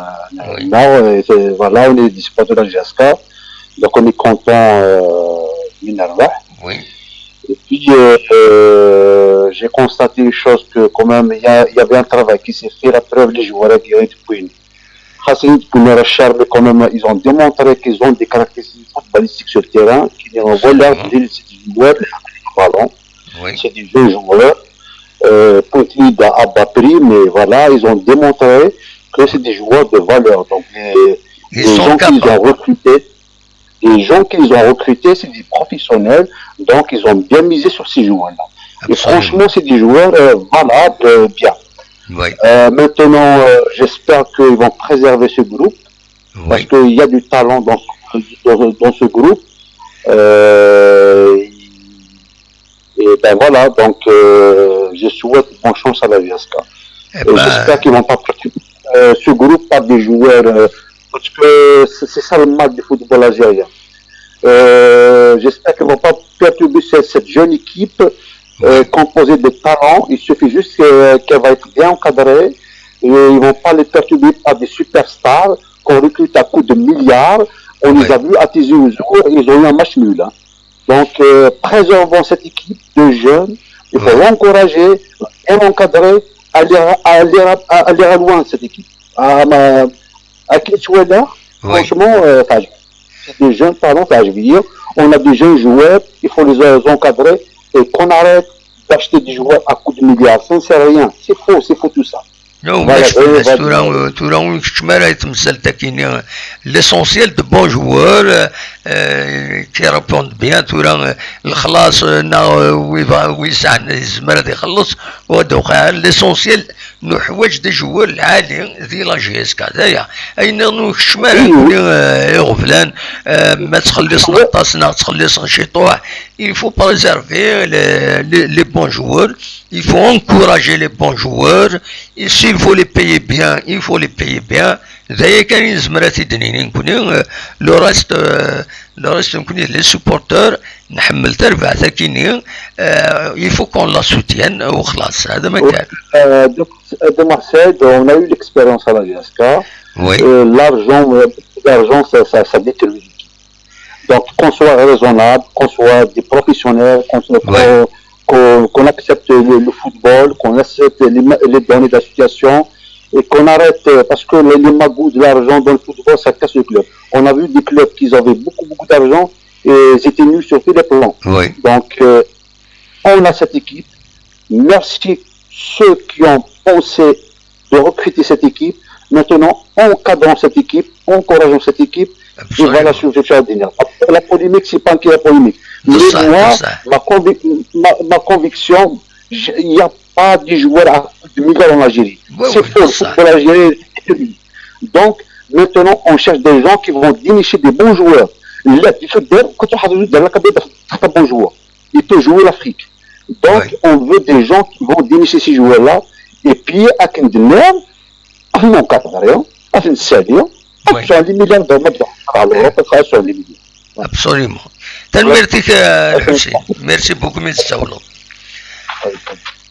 oui, non, euh, c'est, voilà, on est des supporters de la J S K, donc on est content, euh, mi nerbeḥ. Oui. Et puis, euh, euh, j'ai constaté une chose que quand même, il y a, il y avait un travail qui s'est fait, la preuve, les joueurs qui ont été pris. Racing Pounera Charme, quand même, ils ont démontré qu'ils ont des caractéristiques footballistiques sur le terrain qui les renvoient là, c'est des joueurs, les ballons. Oui. C'est des jeunes joueurs, euh, Poutine à bas prix, mais voilà, ils ont démontré que c'est des joueurs de valeur. Donc, les, les gens qu'ils ont recrutés, les gens qu'ils ont recrutés, c'est des professionnels, donc ils ont bien misé sur ces joueurs-là. Et franchement, c'est des joueurs, euh, valables, euh, bien. Oui. Euh, maintenant, euh, j'espère qu'ils vont préserver ce groupe, parce qu'il y a du talent dans, dans, dans ce groupe. Euh, et ben voilà, donc, euh, je souhaite bonne chance à la J S K. Et ben, j'espère qu'ils vont pas perturber, euh, ce groupe par des joueurs, euh, parce que c'est, c'est ça le mal du football algérien. Euh, j'espère qu'ils vont pas perturber cette, cette jeune équipe, euh, composée de talents. Il suffit juste que, qu'elle va être bien encadrée. Et ils vont pas les perturber par des superstars qu'on recrute à coups de milliards. On les a vus à Tizi Ouzou, ils ont eu un match nul, hein. Donc, euh, préservons cette équipe de jeunes. Il faut l'encourager, bien l'encadrer, aller, aller, aller loin, cette équipe. Ah, ma, à qui tu es là, franchement, euh, enfin, c'est des jeunes talents, enfin, je veux dire, on a des jeunes joueurs, il faut les, euh, encadrer et qu'on arrête d'acheter des joueurs à coups de milliards. Ça ne sert à rien. C'est faux, c'est faux tout ça. Non, ulac fell-as. Tura, tura ur nkeččem ara i temsalt-agi-nni. L'essentiel de bons joueurs, euh, euh, qui répondent bien, tura, euh, lexlaṣ, euh, neɣ, euh, wi ba-, wi yesɛan, yezmer ad ixelleṣ, u ad uɣal. L'essentiel, nuḥwaǧ des joueurs lɛali di la J S K. D aya. Ayen ur nkeččem ara, oui, oui, nekkni, euh, iɣeblan, euh, ma ttxelliṣen aṭas neɣ ttxelliṣen ciṭuḥ, il faut préserver les, les, les bons joueurs. Il faut encourager les bons joueurs. Et s'il faut les payer bien, il faut les payer bien. D aya kan i nezmer ad t-id-nini nekkni, euh, le reste, euh, le reste nekkni, les supporters, nḥemmel tarbaɛt akini, euh, il faut qu'on la soutienne, u xlaṣ, hada ma kan. Euh, donc, euh, de Marseille, on a eu l'expérience à la J S K. Oui. Euh, l'argent, euh, l'argent, ça, ça, ça détruit l'équipe. Donc, qu'on soit raisonnable, qu'on soit des professionnels, qu'on soit, qu'on, qu'on, qu'on accepte le, le football, qu'on accepte les ma-, les données de la situation et qu'on arrête, euh, parce que les, les magouilles de l'argent dans le football, ça casse le club. On a vu des clubs qui avaient beaucoup, beaucoup d'argent et ils étaient nuls sur tous les plans. Oui. Donc, euh, on a cette équipe. Merci ceux qui ont pensé de recruter cette équipe. Maintenant, encadrons cette équipe, encourageons cette équipe. Absolument. Et voilà ce que je tiens à dire. La polémique, c'est pas que la polémique. Mais moi, ma convi-, ma, ma conviction, je, il n'y a pas de joueurs à plus de milliards en Algérie. Oui, c'est faux, le football algérien est périmé. Donc, maintenant, on cherche des gens qui vont dénicher des bons joueurs. Là, il faut dire que tu as besoin d'un très bon joueur. Il peut jouer l'Afrique. Donc, on veut des gens qui vont dénicher ces joueurs-là. Et puis, à Kendemir, à Moncadre, à Salia, sur les milliards de dollars, à l'Europe, sur les milliards. Absolument. Tanemmirt-ik, euh, Lḥusin. Merci beaucoup, mi d-tsawleḍ.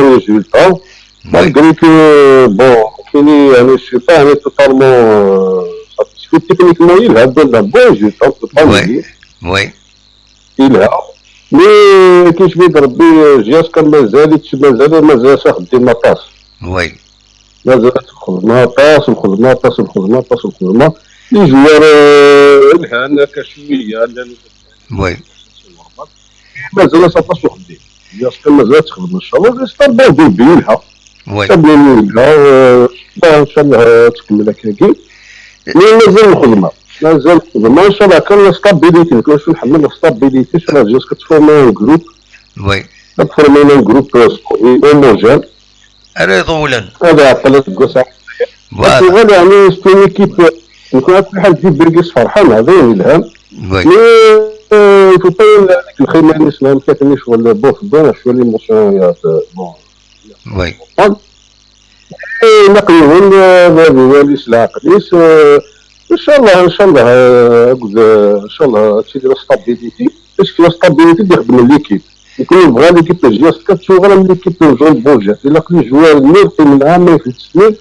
bon résultat. Malgré que, bon, fini, يعني, je suis pas, يعني, totalement, euh, satisfait techniquement, il a un bon résultat, on peut pas le dire. Oui. Il a. Mais كي شفيت ربي جياسكا مازال مازال مازال خدي ما طاس. Oui. مازال خدمة طاس وخدمة طاس وخدمة طاس وخدمة. Les joueurs الهان هكا شوية. Oui. مازال صافا شو خدي. جياسكا مازال تخدم ان شاء الله. C'est un bon début لها. Oui. صافي لها. ان شاء الله تكمل هكاكي. Mais مازال الخدمة. مازال الخدمة ان شاء الله كان la stabilité. كنا شو نحمل la stabilité sur la جياسكا تفورمي un groupe. Oui. تفورمي un groupe homogène. Ara iḍewlen. هذا عقلت قصة. Voilà. Voilà, يعني c'est une équipe. نكون في حال تجيب بيركيس فرحان هذا وين الهام. Oui. Mais il faut pas هذيك الخيمة اللي اسمها مكاتني شغل بوف بون شوية l'émotion. Bon. Oui. نقيون. هذه هو اللي سلا قديس. ان شاء الله ان شاء الله. ان شاء الله هادشي ديال la stabilité. باش فيها stabilité اللي يخدم l'équipe. يكون بغا l'équipe ديال جياسكا تشوف غير l'équipe ديال جون بوجات الا كل joueur اللي يقيم معاه ما يفوت سنين،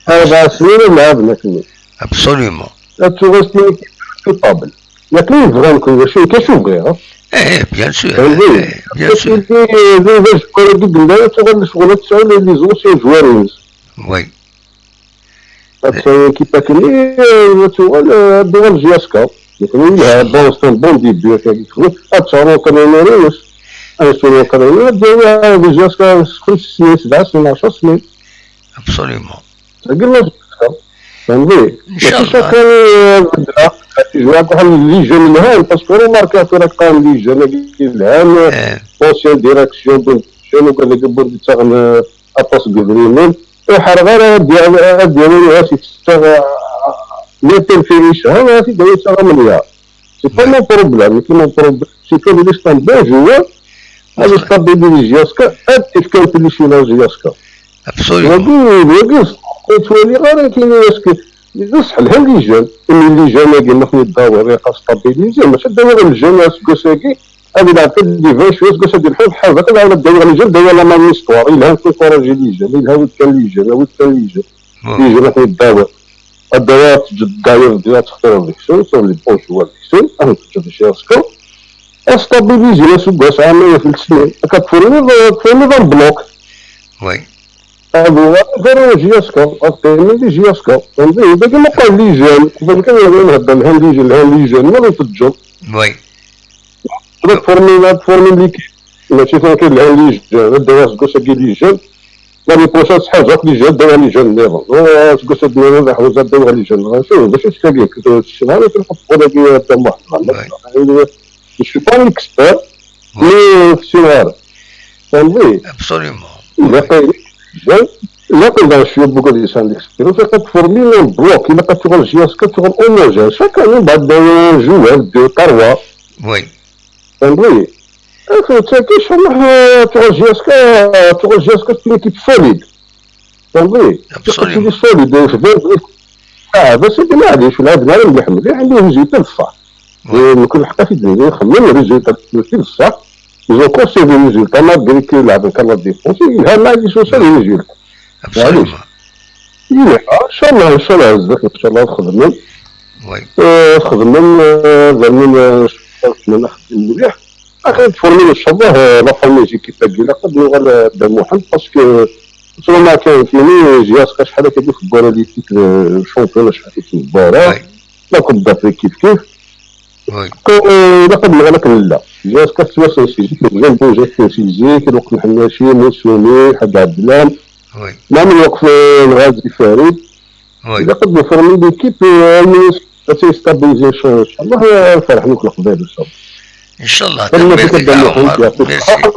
اربع سنين ولا بنات سنين. Absolument. هادشي غير سنين كيتابل. لكن يبغى نكون شي كيشوف غير. ايه، bien sûr. فهمتي؟ إيه، bien sûr. زوج كره ديك لا تغل شغل تساو les anciens joueurs. Oui. هادشي كي تاكلني. تغل دوغ جياسكا. يكون لها bon c'est un bon début كي تكون. هادشي راه كان ينوريوس. انا شنو كان ينوريوس ديال جياسكا خمس سنين، سبع سنين، عشر سنين. Absolument. تقول له فهمتي؟ إن شاء ماشي الله. شاكان يجوا واحد les jeunes الهان parce que remarque راك قام les jeunes الهان إيه. Ancienne direction de jeune وقال لك بوردي تاغن اطاس قدريمون. وحر غير ديال ديال هاتي تشتغل. لي تنفيريش ها هاتي داير تشتغل من يا. C'est pas mon problème, c'est mon problème. C'est que les sont bons joueurs. هذا stabiliser جياسكا. هاد كيف كان تبليسي لا جياسكا. Absolument. هادي هادي كنت ولي غير كاين. بصح الهان les jeunes، ان les jeunes هادي ما خني داو ريقا stabiliser، ماشي داو غير les jeunes اسكو ساكي. هادي لعب كديفان شويه اسكو ساكي الحال بحال هكا، داو داو غير les jeunes، داو لا مام histoire. الهان كنت راجي les jeunes، الهان كان les jeunes، هاو كان les jeunes. Bon. Les jeunes خني داو. الدوات جد داير ديال تختار ديكسون، سون les bons joueurs ديكسون، انا كنت شي اسكو. استابيليزي لا سوق عامين في السنين. كتفورمي، تفورمي dans le bloc. Oui. هذا هو غير جياسكا، غتقيمي دي جياسكا. فهمتي؟ هذا كيما قال les jeunes، كيفاش كان يهضر لها les jeunes، لها les jeunes، ما غيتجر. Oui. هذاك فورمي، هذاك فورمي ليكيب. ماشي فين كاين لها les jeunes، هاد الدراسة كوش كي les jeunes. لا، les prochains صحاب جاك les jeunes، داو les jeunes ليفل. كوش هاد الناس حوزة داو les jeunes. شوف، باش تشتاقي كنت هاد الشيء، هذا كنحط ولا كي هاد واحد. Oui. Je suis pas un expert, mais c'est rare. فهمتي؟ Absolument. الا قيل الا قيل شويه بوكو دي سان ديكسبيرونس كتفورمي اون بلوك. الا كتشغل جي اس كتشغل اون موجان شاك من بعد جوار دو تروا. Oui. فهمتي؟ تاكي شحال تشغل جي اس كا تشغل جي اس كا تكون كيف سوليد. فهمتي؟ Absolument. سوليد. اه بس انت معليش ولا بنادم اللي يحمل عنده ريزولتا بصح. Oui. كل حقه في الدنيا يخمم ريزولتا بصح. Ils ont conservé les résultats malgré que la avec la défense, il a mal les choses les résultats. Absolument. ان شاء الله ان شاء الله بزاف ان شاء الله نخدم. Oui. آه، خدم آه، زعما آه، نخدم مليح. اخي تفورمي ان شاء الله. آه، لا فامي جي كي تاكي لا قد نوغال دا محمد باسكو سوا ما كان فيني جي اس كاش حالك هذيك في الكره اللي فيك شونطيون شحال فيك في الكره. Oui. لا كوب دافريك كيف كيف. Oui. Ilaq ad nɣal akken nella. Jusqu'à soixante-six, donc j'ai bougé soixante-six, donc Mhennachi, Moussouni, Hadj Abdelham, oui, même الوقف الغازي فريد. Oui. إذا قد نفورمي ليكيب، آه، غادي يستابيليزي شوية. إن شاء الله، آه، فرحنا في القبائل إن شاء الله. إن شاء الله. تنميرتك يا عمر. ميرسي.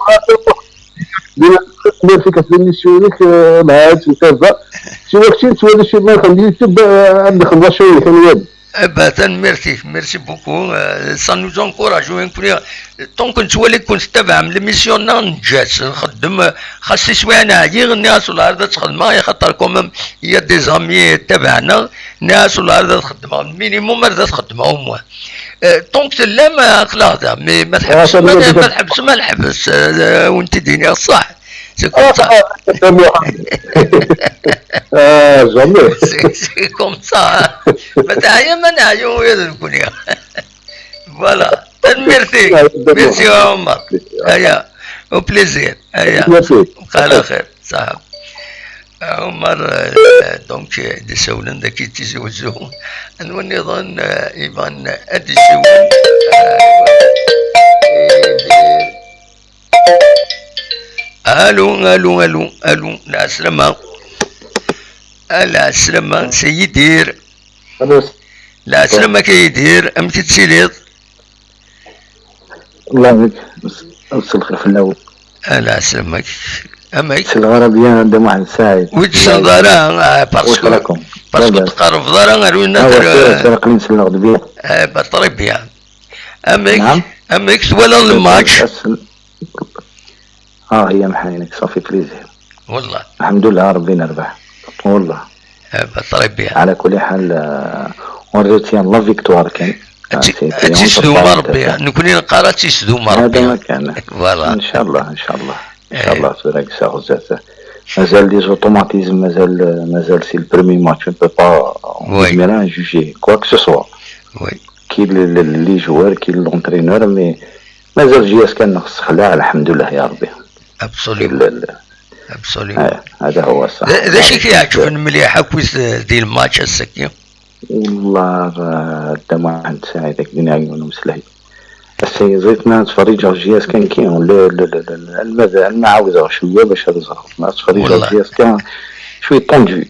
Merci beaucoup. Merci beaucoup. Euh, ça nous encourage. Donc, on voit qu'on se tabac, l'émission, non, Jess, خدم، خاص شوية أنا عييغ، الناس ولا عرضة تخدم، يا خاطر quand même, il y a des amis تبعنا، الناس ولا عرضة تخدم، minimum عرضة تخدم، au moins. آه، طونك تلام، آه، خلاص، آه، مي ما تحبس، آه، ما، ما تحبس، ما تحبس، آه، وانت ديني الصح. سي كوم سا. آه، جامي. سي، سي كوم سا. ما تعيا، ما نعيو، يا ذا الكونيا. فوالا. تنميرتي. ميرسي يا عمر. هيا. او بليزير. هيا. ميرسي. على خير. صح. عمر، آه، دونك، آه، دي سولن داكي تيزي وزو. نوني ظن، آه، إيفان، آه، دي سولن. آه، ألو، ألو، ألو، ألو، العسلامة. العسلامة، سيدير. ألو. العسلامة كيدير، أم كتسيليض؟ الله يبارك. مس-، مساء الخير في الأول. على سلامك. أمك. مساء الغربية عند محمد سعيد. ويتسنض راه، آه، باسكو، واش راكم؟ باسكو لاباس؟ تقرب دارا، غير وين آه، تر-، سير، سير، قليل نسلغ دبيا. آه، با، طري بيان. أمك، نعم. أمك، ولا الماتش؟ بس-، اه، هي محاينك، صافي بليزير. والله. الحمد لله، ربي نربح. والله. آه، با، طري بيان. على كل حال، آه، on retient la victoire كان. آه، تي-، سي بيان تيسدو ما ربي، نكوني نقرا تيسدو ما هذا ربي. ما كان. فوالا. إن شاء الله، إن شاء الله. إن شاء إيه. الله، تبارك الشيخ زازا. مازال دي زوتوماتيزم، مازال، مازال سي البرومي ماتش، on peut pas، on وي. peut pas juger quoi que ce soit. وي. كي ل-، ل-، لي جوار، كي لونترينور، مي مازال جي اس كان ناقص خلاع، الحمد لله يا ربي. ابسوليومون. ال-، ال-، ابسوليومون. آه، هذا هو الصح. ذا، ذا شي كيعجبني مليح، هاك ويس دي الماتش السكي. والله، آه، الدمعة عند ساعي داك دين عيون مسلحي. السي زيت ما تفرج على الجي اس كان كي، لا، لا، لا، لا، لا، ما، ما عاود شوية باش هذا زهر. ما تفرج على والله. الجي اس كان شوي طونجي.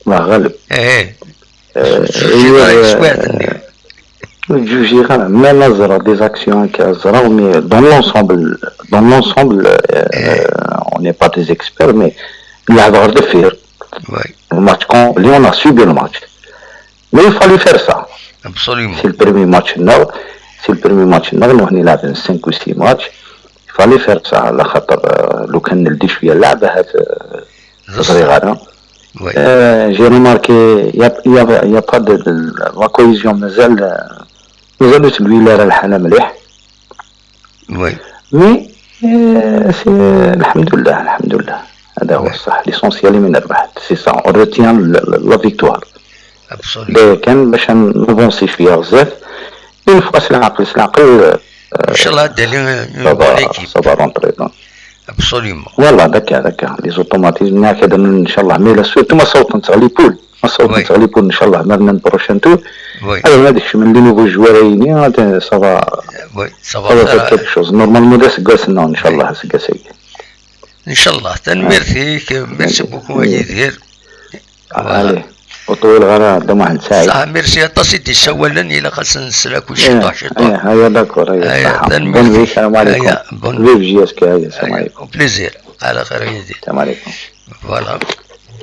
الله غالب. إيه. آه، جوجي هي، غير آه، شوية عندي. جوجي غير ما نزرة دي زاكسيون هكا زرا، مي دون لونسومبل، دون لونسومبل، آه، إيه. اون ني با دي زيكسبير، مي نلعب غير دفير. وي. الماتش كون، لي اون ا سوبي الماتش. مي يفالي فير سا. ابسوليومون. سي البريمي ماتش نو، سي البريمي ماتش نو، نروح نلعب سانك و سي ماتش. يفالي فير سا، على خاطر، آه، لو كان نلدي شوية اللعبة هاد، آه، صغيرة. وي. آه، جي ريماركي، يا، يا، يا با دو، دو، لا كويزيون مازال، مازالو تلويلة راه الحالة مليح. وي. مي، آه، سي، الحمد لله، الحمد لله. هذا هو وي. الصح. ليسونسيال من ربحت. سي سا، اون روتيان لا، لا، لا فيكتوار. ابسوليومون. كان باش نافونسي شوية بزاف. اون فوا سلعقل، سلعقل، آه، إن شاء الله دالي اون بون ليكيب. سا فا رونتري دون. ابسوليومون. والله داك، داك، لي زوتوماتيزم هكذا إن شاء الله. مي لا سورتو ما صوت نتغلي بول. ما صوت وي. نتغلي بول إن شاء الله. مالنا بروشان تور. وي. هذا ما ديكش من لي نوفو جوار عيني، هذا سا فا، وي، سا سا فا فا فير كيك شوز. نورمالمون دا سكاسنا إن شاء وي. الله، سكاسي. إن شاء الله. تنميرتي، ميرسي بوكو، وي. يدير. فوالا. عليه. وطول غرا عبد المحمد سعيد. صح، ميرسي. أطاس يدي سوالن، إلا خاص نسلا كل شيء إيه، طاح شيء طاح. إيه، هيا داكور، هيا، هيا، صحة. تنميرتي. بون نوي، السلام عليكم. هيا، بون. فيف جي اس كي، هيا، السلام هيا، عليكم. بليزير. على خير، يدي. السلام عليكم. فوالا.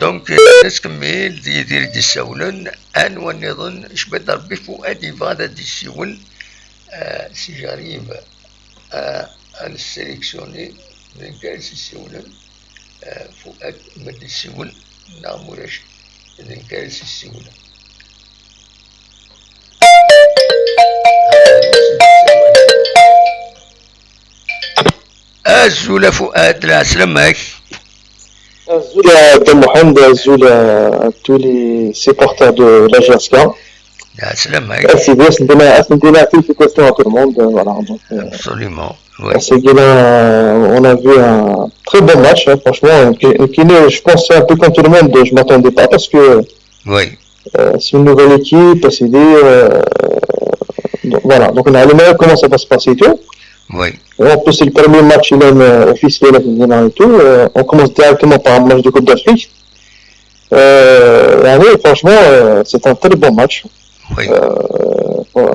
دونك، آه، نسكمل، دي، دير دي سولن، أن ونظن، شبد ربي فؤاد يبغى هذا دي سيول، آه، سي جريب. آه، أنا سيليكسيوني، من كاس السولن، آه، فؤاد مد السول، نعم ولاش، من كاس السولن. أزول فؤاد، العسلامة. أزول عبد المحمد، أزول tous les supporters de la J S K. العسلامة. Merci bien, c'est une, c'est une félicitations à tout le monde, euh, voilà, donc, euh, absolument, oui. Parce que là, on a vu un très bon match, hein, franchement, qui, qui n'est, je pense, un peu comme tout le monde, je m'attendais pas parce que, oui. Euh, c'est une nouvelle équipe, c'est des, euh, donc, Voilà, donc on a le comment ça va se passer et tout. Oui. Et en plus, c'est le premier match, il est euh, officiel, et tout. Euh, on commence directement par un match de Coupe d'Afrique. Euh, يعني, franchement, euh, c'est un très bon match. Oui. Euh, voilà.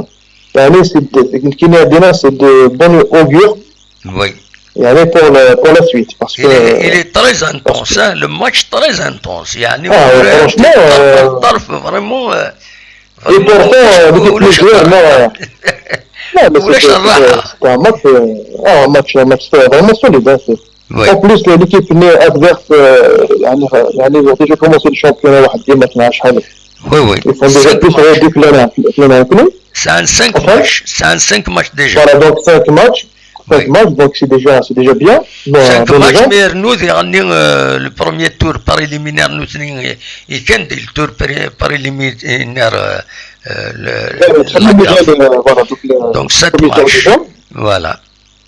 يعني, c'est de, كي نادينا, c'est de bon augure. Oui. يعني, pour, le, pour la suite. Parce que, Il est, il est très intense, hein, le match très intense. يعني, Ah, ولا franchement, طرف euh, طرف vraiment. Euh, Et pourtant, euh, l'équipe ولا joueur, شطارة. Non, non, mais ولا c'était شطارة. c'était- c'était un match, euh, ah, un match, un match vraiment solide. Hein, c'est- Oui. En plus, l'équipe n'est adverse, euh, يعني, يعني, ils ont déjà commencé le championnat واحد ديما شحال. Oui, oui. Ils sont déjà Cinq plus matchs. réduits que l'année l'année inclus. C'est un cinq Après matchs. C'est un cinq matchs déjà. Voilà, donc cinq matchs. Cinq Oui. matchs, donc c'est déjà, c'est déjà bien. Bon, Cinq bon matchs, exemple. Mais nous, on a euh, le premier tour par éliminaire, nous, et quand le tour par, par éliminaire, euh, euh, le, Euh, la le CAF. Euh, voilà, donc, le Donc, sept premier tour matchs. déjà. Voilà.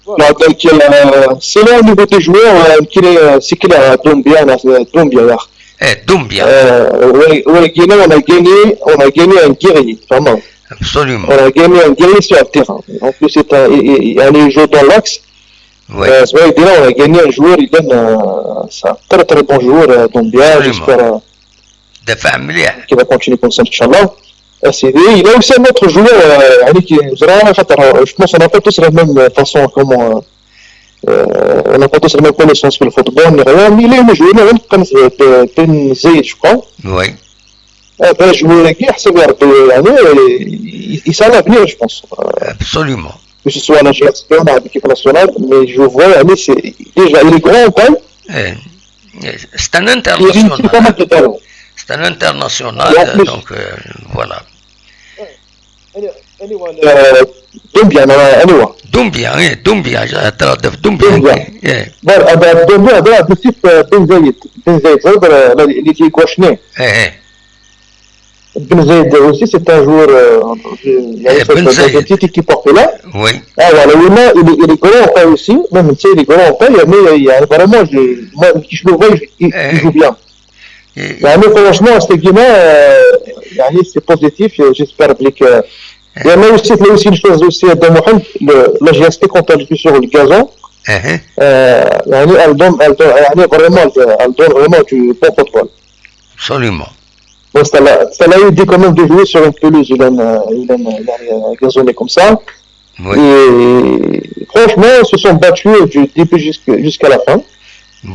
Voilà, donc, euh, selon le niveau des joueurs, euh, qui est, euh, c'est clair, euh, Doumbia, là, c'est Doumbia, là. Eh, Doumbia. Euh, ouais, ouais, Guinée, on a gagné, on a gagné un guerrier, vraiment. Absolument. On a gagné un guerrier sur le terrain. En plus, c'est un, il, il, il joue dans l'axe. Oui. Euh, c'est vrai, déjà, on a gagné un joueur, il donne, euh, c'est un très très bon joueur, euh, Doumbia, Absolument. J'espère euh, دفع مليح. Qu'il va continuer comme ça, Inch'Allah. Euh, c'est- Il y a aussi un autre joueur, euh, يعني, qui, je pense qu'on n'a pas tous la même façon, comment, euh, euh, on n'a pas tous la même connaissance que le football, ni rien, mais il est un joueur, il est comme, euh, Ben Zayed, je crois. Oui. هذا الجوار كي يحسب يا ربي يعني il a l'avenir, je pense. Absolument. Que ce soit la G S P, la l'équipe nationale, mais je vois يعني, c'est déjà il est grand en taille. Eh, eh, c'est un Il a réussi pas mal international. de ballons. C'est un international, Et en euh, plus- donc euh, voilà. Anyway, euh, Doumbia, non, anyway. Doumbia, eh, Doumbia, je- هضرة في Doumbia. Doumbia. Eh, Bon, هذا Doumbia, هذا بوسيف، آه، بن زايد. بن زايد، هذا اللي اللي كيكواشني. eh, eh. بن زايد aussi, c'est un joueur, euh, يعني, Eh, Ben Zayed. Qui porte là. Oui. Ah, voilà, il est, il est grand en taille aussi, même si il est grand en taille, mais il y a vraiment, je, moi, je le vois, il, il Eh. joue bien. Eh, يعني, franchement, c'est bien, euh, يعني, c'est positif, et j'espère que. Il y en a aussi, il y a aussi une chose aussi, dans Mohamed, le, la G S T quand elle joue sur le gazon, eh, eh, euh, يعني, elle donne, elle donne, يعني, vraiment, elle donne vraiment du bon football. Absolument. Bon, ça l'a, ça l'a aidé quand même de jouer sur une pelouse, il aime, euh, il aime, il aime, euh, gazonner comme ça. Oui. Et franchement, ils se sont battus du début jusque- jusqu'à la fin.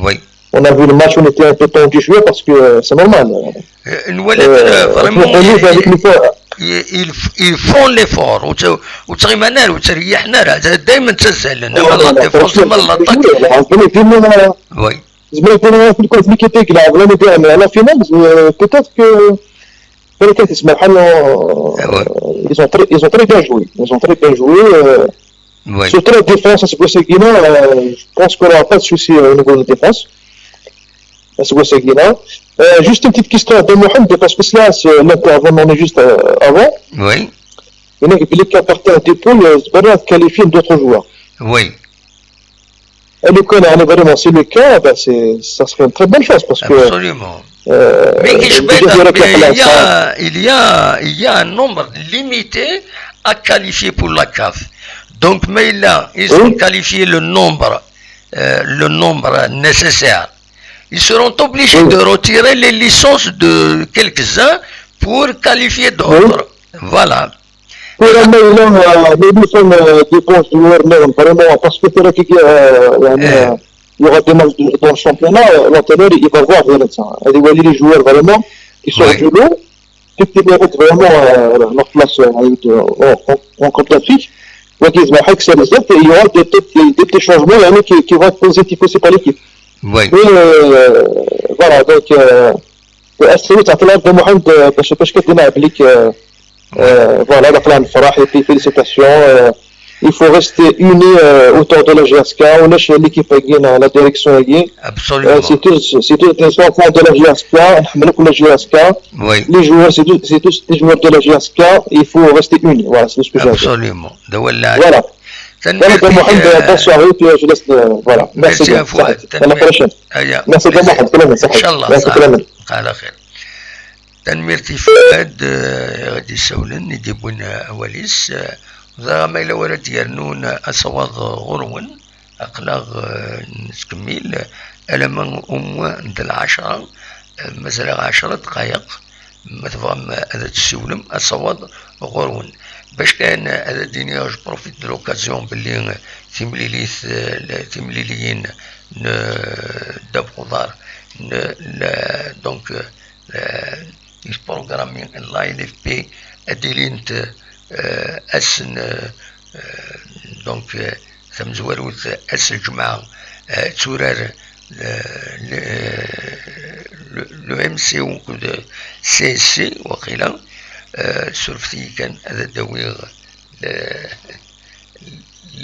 Oui. On a vu le match, on était un peu tendu jouer parce que euh, c'est normal. Euh, نولي Euh, vraiment on est avec ils, le corps. ils, ils- ils font l'effort. وت- وتغيمنا وتريحنا راه دائما تزال لنا Voilà, la défense franchement, من l'attaque. زعما يكون، Oui. زعما يكون في الكونت اللي كيتيك لعب l'année dernière la finale, euh, peut-être que peut-être اسمع بحال Ah ouais. ils ont très, ils ont très bien joué. Ils ont très bien joué. Euh, Oui. Surtout la défense, c'est pour ça qu'il y a, euh, je pense qu'on n'aura pas de souci euh, au niveau de la défense. C'est pour ça qu'il y a. Euh, juste une petite question de Mohamed, parce que cela, c'est l'intervenant juste euh, avant. Oui. Il y en a qui qu'à partir des poules, euh, c'est pas qualifier d'autres joueurs. Oui. Et le cas, là, vraiment, c'est le cas, ben, c'est, ça serait une très bonne chose parce que. Absolument. Euh, Mais كاين déjà, شوية il y a il y la a, il y a, il y a un nombre limité à qualifier pour la CAF. Donc, mais là, ils ont Oui. qualifié le nombre, euh, le nombre nécessaire. Ils seront obligés Oui. De retirer les licences de quelques-uns pour qualifier d'autres. Voilà. Pour un mail, euh, mais nous sommes euh, des bons joueurs, mais vraiment, parce que c'est vrai qu'il y, a, euh, يعني, Eh. euh, il y aura des matchs de- dans le championnat, euh, l'entraîneur, il va voir vraiment ça. Il va les joueurs vraiment qui sont Oui. du lot, qui méritent vraiment euh, leur place euh, en, en, en Coupe d'Afrique. Donc, il y aura des, des, des, des changements يعني, qui, qui vont être positifs aussi pour l'équipe. Oui. Mais euh, voilà, donc, euh, السيد عطينا عبد محمد باش باش كدينا عليك. Voilà, la plan فرح et puis félicitations. Euh, il faut rester unis euh, autour de la G S K. On a chez l'équipe la direction. Absolument. C'est tous, c'est tous des enfants de la G S K. نحملوا كل la G S K. Oui. Les joueurs, c'est tous, c'est tous des joueurs de la G S K. Il faut rester unis. Voilà, c'est ce que j'ai à dire. Absolument. De Wallah. Voilà. Voilà, donc, Mohamed, euh, bonne soirée, puis euh, je laisse. Euh, voilà. Merci, Merci bien. À vous. À la prochaine. Merci, Mohamed. إن شاء الله. على خير. تنميرتي فؤاد، آه، غادي يسولن يجيبون، آه، أواليس، آه، Dɣa ma yella wara d-yernun asawaḍ ɣur-wen, aql-aɣ, eh, nettkemmil alamma au moins d lɛecṛa, eh, mazal-aɣ ɛecṛa ddqayeq. Ma tebɣam ad d-tessiwlem, asawaḍ ɣur-wen. Bac kan ad d-iniɣ, je profite de l'occasion belli timlilit, eh, timliliyin n ddabex uḍar n la, donc, eh, programmi n la N F P ad d-ilint, eh, ass n, eh, donc, eh, tamezwarut, ass n lǧemɛa, eh, tturar, eh, le, le, le M C O akked C S C, waqila, eh, surfet-iyi kan ad d-awiɣ le,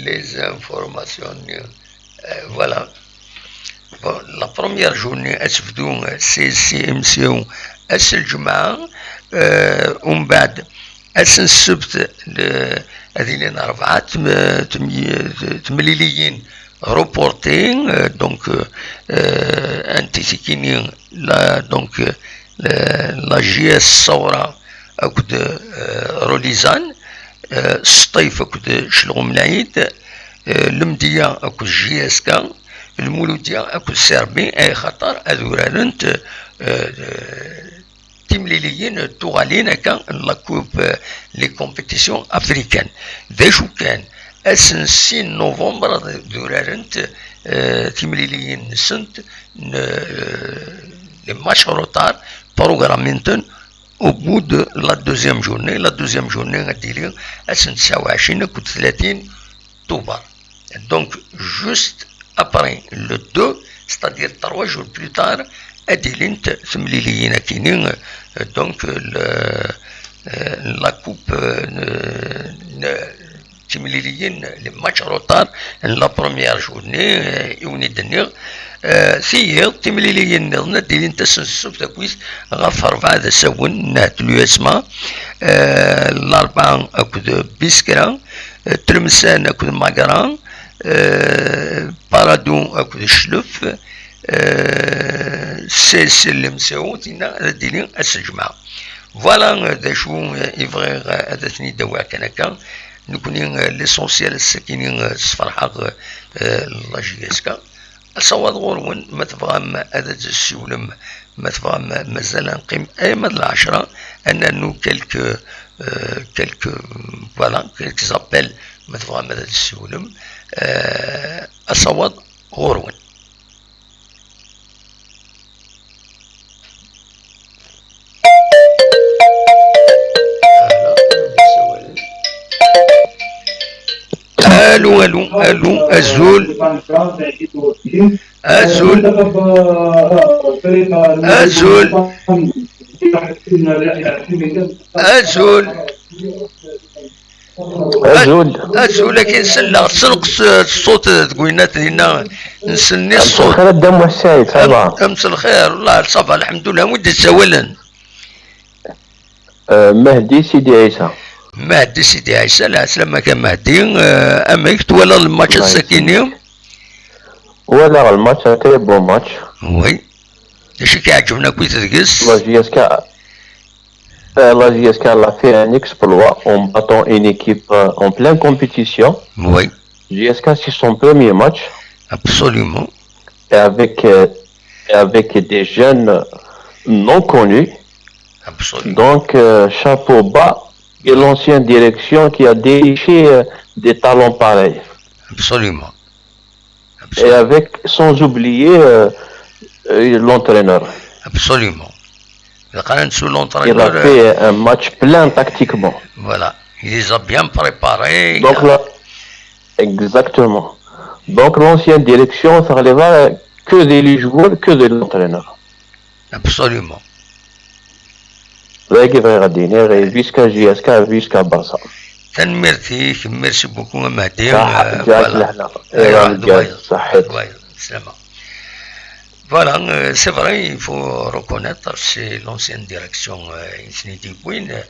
les informations-nni. Euh, voilà. Bon, la première journée, ad tebdu, euh, C S C M C O ass n lǧemɛa, euh, umbeɛd ass n ssebt, le, ad ilin rebɛa tem-, tem-, temliliyin reportées, euh, donc, euh, euh, anti tikini, la, donc, euh, la, la J S Sawra akked, euh, Rolizan, euh, Sṭif akked Celɣum Lɛid, euh, Lemdiya akked J S K, Lmuludiya akked Serbi, ay xaṭer ad urarent, euh, timliliyin tuɣalin akka n la coupe, euh, les compétitions africaines. D acu kan, ass n sin novembre ad urarent, euh, timliliyin-nsent n, euh, les matchs retard programmenten au bout de la deuxième journée. La deuxième journée ad d-tili ass n tesɛa u ɛecrin akked tlatin Tubeṛ. Donc, juste après le deux, c'est-à-dire trois jours plus tard, ad d-ilint temliliyin akini, euh, donc, le, euh, la coupe, euh, ne, ne, timliliyin, les matchs retard n la première journée, euh, i wen-id-nniɣ. Euh, tiyiḍ, timliliyin nniḍen ad d-ilint ass n ssebt akkit ɣef rebɛa d asawen n At Luyasma, euh, Larebɛa akked Biskra, euh, Tlemsan akked Magra, euh, Paradou akked Cclef, euh, Sesel Lemsew, tinna ad d-tili ass n lǧemɛa. Voilà, euh, d acu, euh, i bɣiɣ, euh, ad ten-id-awiɣ kan akka. Nekkni, euh, l'essentiel, ass-akini, euh, sferḥeɣ, euh, la J S K. Asawaḍ ɣur-wen, ma tebɣam ad d-tessiwlem, ma tebɣam, mazal ad neqqim arma d lɛecṛa, ad nernu quelques, euh, quelques, voilà, quelques appels, ma tebɣam ad d-tessiwlem, euh, asawaḍ ɣur-wen. Allo, allo, allo, azul. Azul. Azul. Azul. Azul. Azul, akin selleɣ, tsenqes, eh, ṣṣut deg winna dinna, nsenni ṣṣut. Mselxir a Dda Muḥ Saɛid, ça va? Am, mselxir, wallah, ça va, lḥemdullah, wi d-yessawalen? Euh, Mahdi Sidi Ɛisa. Mahdi Sidi Ɛisa, lɛeslama-k a Mahdi, eh, amek twalaḍ lmatch ass-akini? Walaɣ lmatch, un très beau match. Oui. D acu i k-iɛeǧben akkit deg-s? La J S K, euh, la J S K, elle a fait un exploit en battant une équipe, euh, en pleine compétition. Oui. J S K, c'est son premier match. Absolument. Et avec, euh, et avec des jeunes non connus. Absolument. Donc, euh, chapeau bas et l'ancienne direction qui a déniché, euh, des talents pareils. Absolument. Et avec, sans oublier, euh, euh, l'entraîneur. Absolument. Quand même, sous l'entraîneur, il a fait, euh, un match plein tactiquement. Voilà. Il les a bien préparés. Donc là, exactement. Donc l'ancienne direction, ça relève que de les joueurs, que de l'entraîneur. Absolument. D agi bɣiɣ ad d-iniɣ, et vice qu'à J S K, vice qu'à Barça. Tanemmirt-ik, merci beaucoup a Mahdi. Saḥa, euh, ǧǧa-k voilà. Lehna. Aywa, aywa, d wayeḍ, ṣaḥḥit. D wayeḍ, slama. Voilà, euh, c'est vrai, il faut reconnaître, c'est l'ancienne direction, euh, i ten-id-yewwin, euh,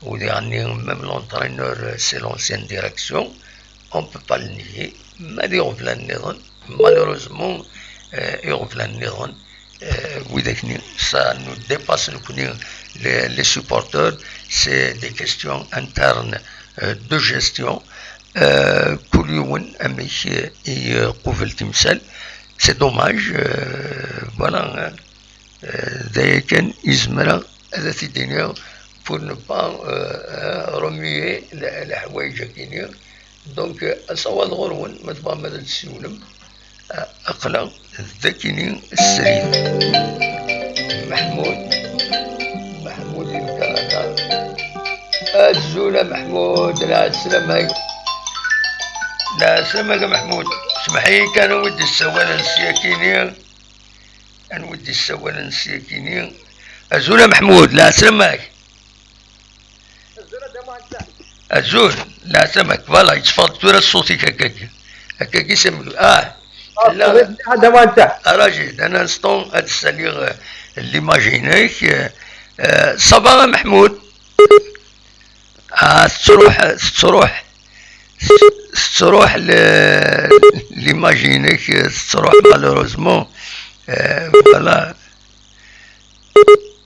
u diɣenni même l'entraîneur, euh, c'est l'ancienne direction, on peut pas le nier. Ma d iɣeblan nniḍen, malheureusement, euh, iɣeblan nniḍen, euh, widak-nni, ça nous dépasse, nekkni, les, les supporters, c'est des questions internes, euh, de gestion, euh, kul yiwen amek i iqubel timsal. C'est dommage, euh, voilà, hein. Euh, d aya kan i zemreɣ ad t-id-iniɣ pour ne pas, euh, remuer le- leḥwayeǧ-agi-nni. Donc, euh, asawaḍ ɣur-wen, ma tebɣam ad d-tessiwlem, euh, aql-aɣ dagi-nni srid. Meḥmud, Meḥmud di Kanada. Azul a Meḥmud, lɛeslama-k. Lɛeslama-k a Meḥmud. Semmeḥ-iyi kan, anwa i d-issawalen sya-kini? Anwa i d-issawalen sya-kini? Azul a Meḥmud, lɛeslama-k. Azul, lɛeslama-k. Voilà, yetteffeɣ-d tura ṣṣut-ik akkagi. Akkagi s amlu. Ah, la, Rajid, un instant, ad d-ssaliɣ, euh, l'image-inek. Euh, euh, ça va a Meḥmud? Ah, tettruḥ, tettruḥ, tettruḥ le- l'image-inek, tettruḥ malheureusement. Euh, voilà.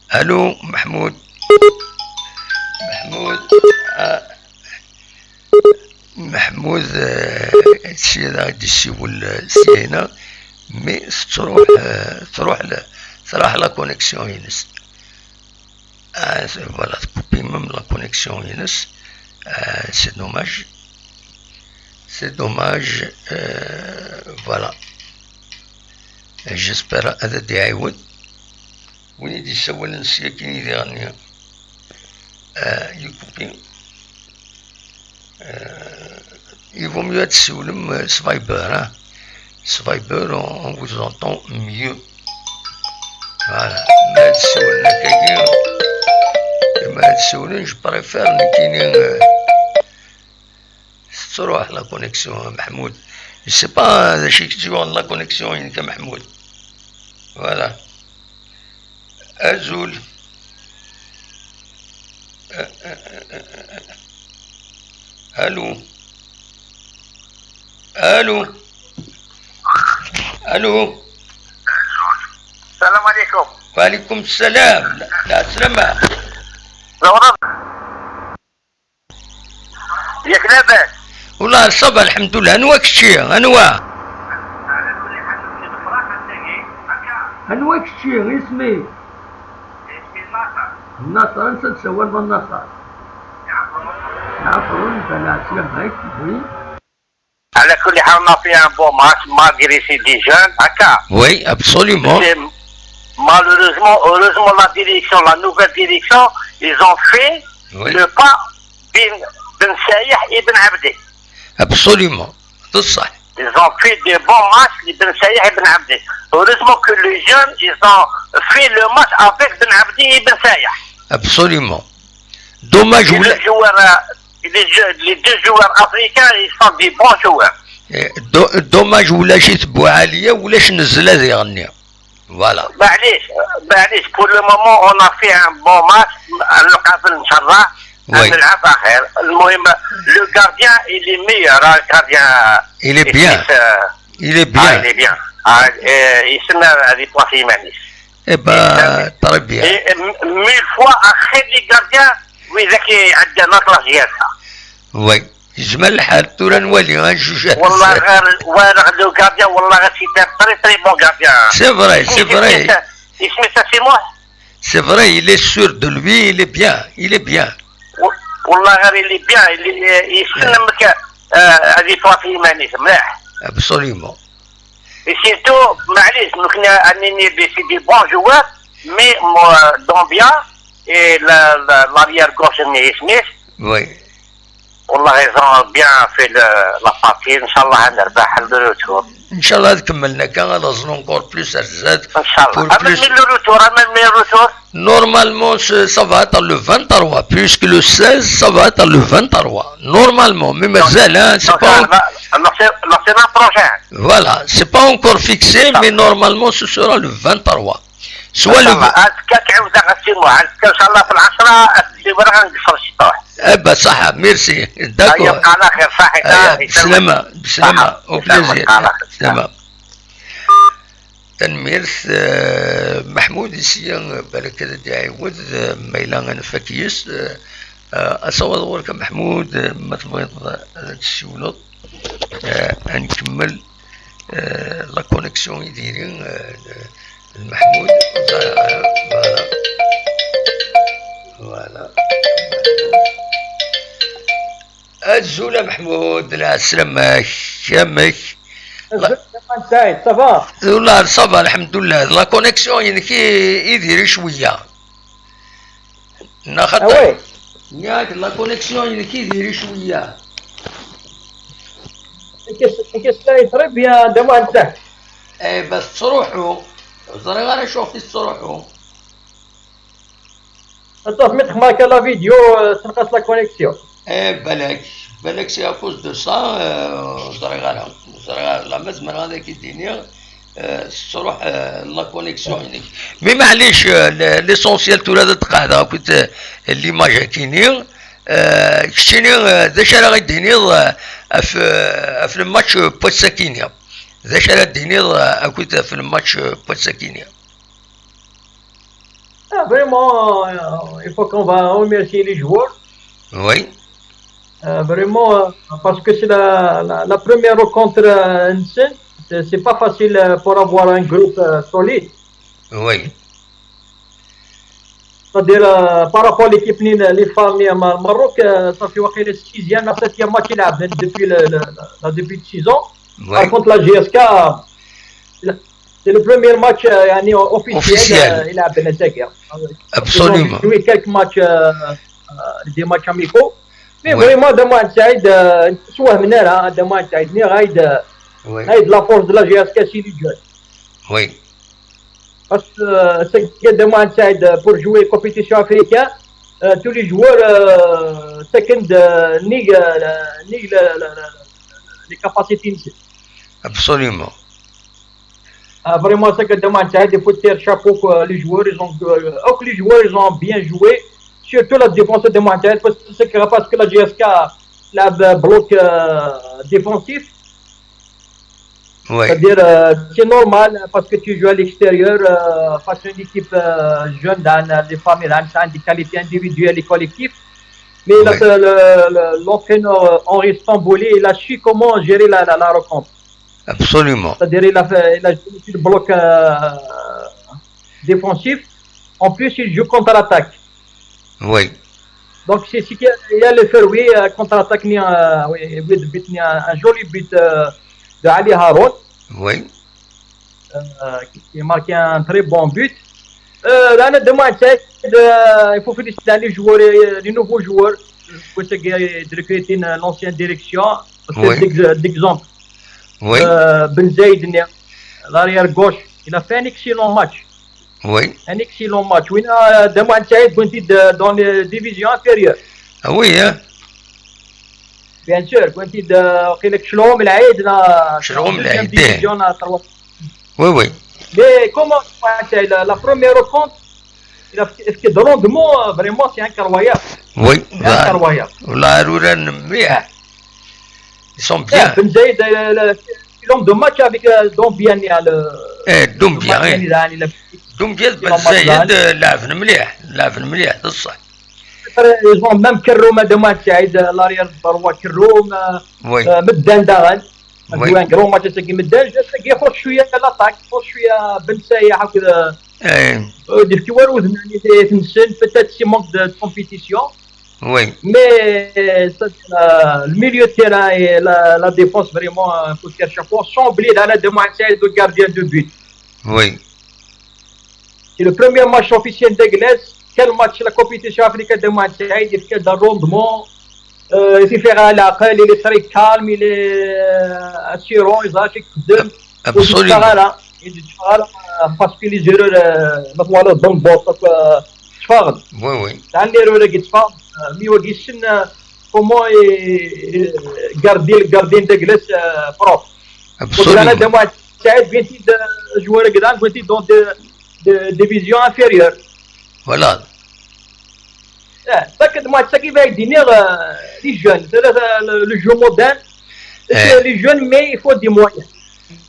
Allô, Meḥmud. Meḥmud, ah, Meḥmud, euh, sya ad d-yessiwel, euh, sya-ina, mais tettruḥ, euh, truḥ la, traḥ la connexion-ines. Ah, c'est- voilà, tkupi même la connexion-ines. Euh, c'est dommage. C'est dommage. Euh, voilà. J'espère ad d-iɛiwed. Win i d-yessawalen sya-kini diɣen, euh, yekupi. Euh, il vaut mieux ad tessiwlem, euh, s Viber, hein. S Viber, on, on vous entend mieux. Voilà. Ma ad ssiwlen akkagi, ma ad ssiwlen, je préfère nekkini, euh, tettruḥ la connexion, a Meḥmud. Je sais pas d acu i k-tt-yuɣen la connexion-inek a Meḥmud. Voilà. Azul. Allô. Allô. Allô. السلام عليكم. وعليكم السلام. La, la, السلامة. زغرب. ياك لاباس؟ والله صافا الحمد لله. انوا كشي؟ انوا؟ انوا كشي؟ اسمي؟ اسمي ناصر. ناصر، انت تسوى الناصر. يعفرون، بلا سلامك، oui. على كل حال، on a fait un bon match malgré ces dix jeunes, هكا. Oui, absolument. C'est malheureusement, heureusement, la direction, la nouvelle direction, ils ont fait Oui. le pas بن، بن سايح et بن عبدي. Absolument. بصح. Ils ont fait des bons matchs, les بن سايح et بن عبدي. Heureusement que les jeunes, ils ont fait le match avec بن عبدي et بن سايح. Absolument. Dommage. Et ولا- les joueurs, euh, les jeux- les deux joueurs africains, ils sont des bons joueurs. Eh, do-, dommage ولاش يتبعوا عليا ولاش نزل هذه يغني. Voilà. معليش، معليش، pour le moment, on a fait un bon match. القابل إن شاء الله. Oui. نلعب آخر. المهم، le gardien, il est meilleur, hein, le gardien. Il est bien. Il est bien. Ah, il est bien. Ah, euh, يسمى هذه بلاصة يمانيس. Eh ben, très bien. Et, euh, mille fois, أخي les gardiens, وإذا كي عندنا ثلاث جهات. Oui. يجمل الحال، ثورة نولي غنجوج. والله غير، والله غير le gardien، والله غير c'est un très très bon gardien. C'est vrai, c'est vrai. اسمي سي موح. C'est vrai, il est sûr de lui, il est bien, il est bien. والله غير il est bien, il est، يسلمك، آه، هذه فاطمة مانيش مليح. Absolument. Et surtout، معليش، ممكن أنني c'est des bons joueurs، mais moi, Dombia et la, la, l'arrière gauche, mais Smith. Oui. والله ils ont bien fait le, la partie. إن شاء الله نربح le retour. إن شاء الله تكملنا كان غنزلوا encore plus الزاد. إن شاء الله. Pour plus. Mais le retour، mais le retour. Normalement, ce- ça va être le vingt-trois, puisque le seize, ça va être le vingt-trois. Normalement, mais مازال، hein, c'est pas. Donc, la semaine prochaine. Voilà, c'est pas encore fixé, mais normalement, ce sera le vingt-trois. Soit le. إن شاء الله في العشرة، في العشرة، غنقصر شي طوح. Eh ben, صحة, merci. D'accord. يبقى على خير، صحيح. بسلامة، بسلامة. Au plaisir. بسلامة. Tanemmirt, eh, Meḥmud, i sya, eh, balak ad d-iɛiwed, eh, ma yella ad nfak yes, eh, Asawaḍ ɣur-k a Meḥmud, ma tebɣiḍ ad tessiwleḍ. Ad nkemmel la connexion i diri d Meḥmud. Voilà. Azul a Meḥmud, lɛeslama-k, amek? Azul a Saɛid, ça va? Wallah, ça va, lḥemdullah. La connexion-inek i, i diri cwiya. Neɣ xaṭer, ah ouais, yak la connexion-inek i diri cwiya. Nekk s-, nekk slay très bien, d amuɛen Saɛid. Eh, bas tettruḥu. Ur ẓriɣ ara acuɣef i tettruḥu. Attends, mi texmar kan la vidéo, euh, tenqas la connexion. Eh, balak, balak c'est à cause de ça, euh, ur ẓriɣ ara, ur ẓriɣ ara, la ma zemreɣ ad ak-id-iniɣ, euh, tettruḥ, euh, la connexion-inek. Mais maɛlic, euh, l-, l'essentiel tura ad d-qeɛdeɣ akked, euh, l'image-akini, euh, keččini, euh, d acu ara ɣ-d-tiniḍ, euh, ɣef, euh, ɣef le match, euh, n wass-akini? D acu ara d-tiniḍ, euh, akked ɣef le match, euh, n wass-akini? Ah, vraiment, euh, il faut qu'on va remercier les joueurs. Oui. Euh, vraiment, euh, parce que c'est la, la, la première rencontre, euh, c'est, c'est pas facile, euh, pour avoir un groupe, euh, solide. Oui. C'est-à-dire, euh, par rapport à l'équipe, ni les femmes, ni Mar-, Maroc, euh, ça fait واقيلا le sixième, le septième match, il a depuis le, le, le, le début de saison. Oui. Par contre, la G S K, c'est le premier match, euh, يعني, officiel, officiel. Euh, يلعب بين الجزائر. Absolument. Ils ont joué quelques matchs, euh, euh, des matchs amicaux. Mais oui, vraiment, d amuɛen Saɛid, euh, swehmna, hein, d amuɛen Saɛid, ni raid, euh, oui, raid la force de la G S K, c'est les jeunes. Oui. Parce que, euh, c'est que d amuɛen Saɛid, euh, pour jouer compétition africaine, euh, tous les joueurs, euh, second, euh, ni, euh, ni, euh, les capacités. Absolument. Ah, vraiment, c'est que d amuɛen Saɛid, il faut tirer chapeau, quoi. Les joueurs, ils ont, euh, ok, les joueurs, ils ont bien joué. Surtout la défense d amuɛen Saɛid, parce que c'est que, parce que la G S K, la, le bloc, euh, défensif. Oui. C'est-à-dire, euh, c'est normal parce que tu joues à l'extérieur, euh, face à une équipe, euh, jeune, dans les femmes, dans des qualités individuelles et collectives. Mais là, oui, le, le, le, l'entraîneur, euh, Henri Stambouli, il a su comment gérer la, la, la rencontre. Absolument. C'est-à-dire, il a fait, il a joué sur le bloc, euh, défensif. En plus, il joue contre-attaque. Oui. Donc, c'est ce qu'il y a le faire, oui, euh, contre-attaque, ni un, oui, oui, le but, ni un, un joli but, euh, de Ali Haroun. Oui. Euh, qui, qui a marqué un très bon but. Euh, là, on a demandé, euh, il faut féliciter les joueurs, euh, les nouveaux joueurs. Parce que, euh, de recruter une, l'ancienne direction. Parce que, oui, d'ex-, d'exemple. Oui. Euh, Ben Zaid, l'arrière gauche, il a fait un excellent match. Oui. Un excellent match. Oui, euh, d amuɛen Saɛid, كنت dans les divisions inférieures. Ah oui, hein? Bien sûr, كنت, euh, وقيلا شلوم العيد, la, شلوم la deuxième العيد, eh, division, la trois. Oui, oui. Mais comment, c'est la, la première rencontre, il a fait, il a fait des rendements, euh, vraiment, c'est incroyable. Oui, c'est incroyable. Là, là, là, mais, euh, ils sont bien. Eh, Ben Zaid, euh, le, l'homme de match avec, euh, Dombia, il y a le, eh, Dombia, le match, eh. Il a, il a Dombia, Ben Zaid, euh, لعبن مليح, لعبن مليح, c'est ça. Ils ont même Kerroum, d amuɛen Saɛid, l'arrière droit Kerroum, euh, oui, euh, Meddan daɣen. Oui. Un grand match, c'est que Meddan, je sais qu'il faut jouer à l'attaque, faut jouer à Ben Saïa, euh, eh, euh, des joueurs, peut-être c'est manque de compétition. Oui. Mais, euh, ça, euh, le milieu de terrain et la, la défense, vraiment, euh, faut faire chapeau. Sans oublier, là, là, d amuɛen Saɛid, le gardien de but. Oui. C'est le premier match officiel de Grèce. Quel match la compétition africaine, d amuɛen Saɛid, il fait un rendement. Euh, il fait faire à la, il est très calme, il est, euh, assurant, il va, il est, absolument, il est, parce que les erreurs, euh, ما تولد dans le bord, donc, euh, تفاغل. Oui, oui. Dans les erreurs, il تفاغل. Euh, mais, euh, comment, euh, garder, garder de Grèce, euh, propre. Absolument. Donc, là, d amuɛen Saɛid, كنت, euh, joueur, كنت dans des, des divisions inférieures. Voilà. Eh, ça que moi, ça qui va être, euh, les jeunes, c'est le, le, le jeu moderne. C'est, eh, les jeunes, mais il faut des moyens.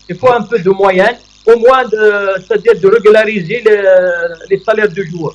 Il faut un peu de moyens, au moins de, c'est-à-dire de régulariser les, les salaires de joueurs.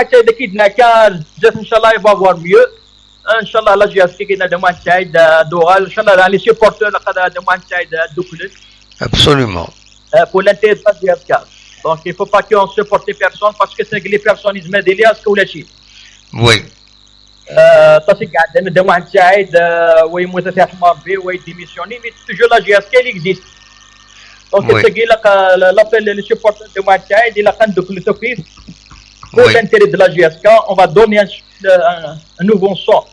Mohamed Saïd, qui n'a qu'à, inchallah, il va voir mieux. Inchallah, la J S K, qui n'a de moins de Saïd, euh, d'oral. Inchallah, les supporters, la Mohamed Saïd, euh, double. Absolument. Euh, pour l'intérêt de la J S K. Donc, il ne faut pas qu'on supporte personne parce que c'est que les personnes, ils mettent des liens, ce que vous lâchez. Oui. Euh, parce que, euh, de moins de Saïd, euh, oui, moi, ça fait un peu, oui, démissionner, mais toujours la J S K, elle existe. Donc, Oui. c'est que la, la, l'appel, les supporters de moins de Saïd, il a quand même de plus de prix. Pour Oui. L'intérêt de la J S K, on va donner un, un, un nouveau son.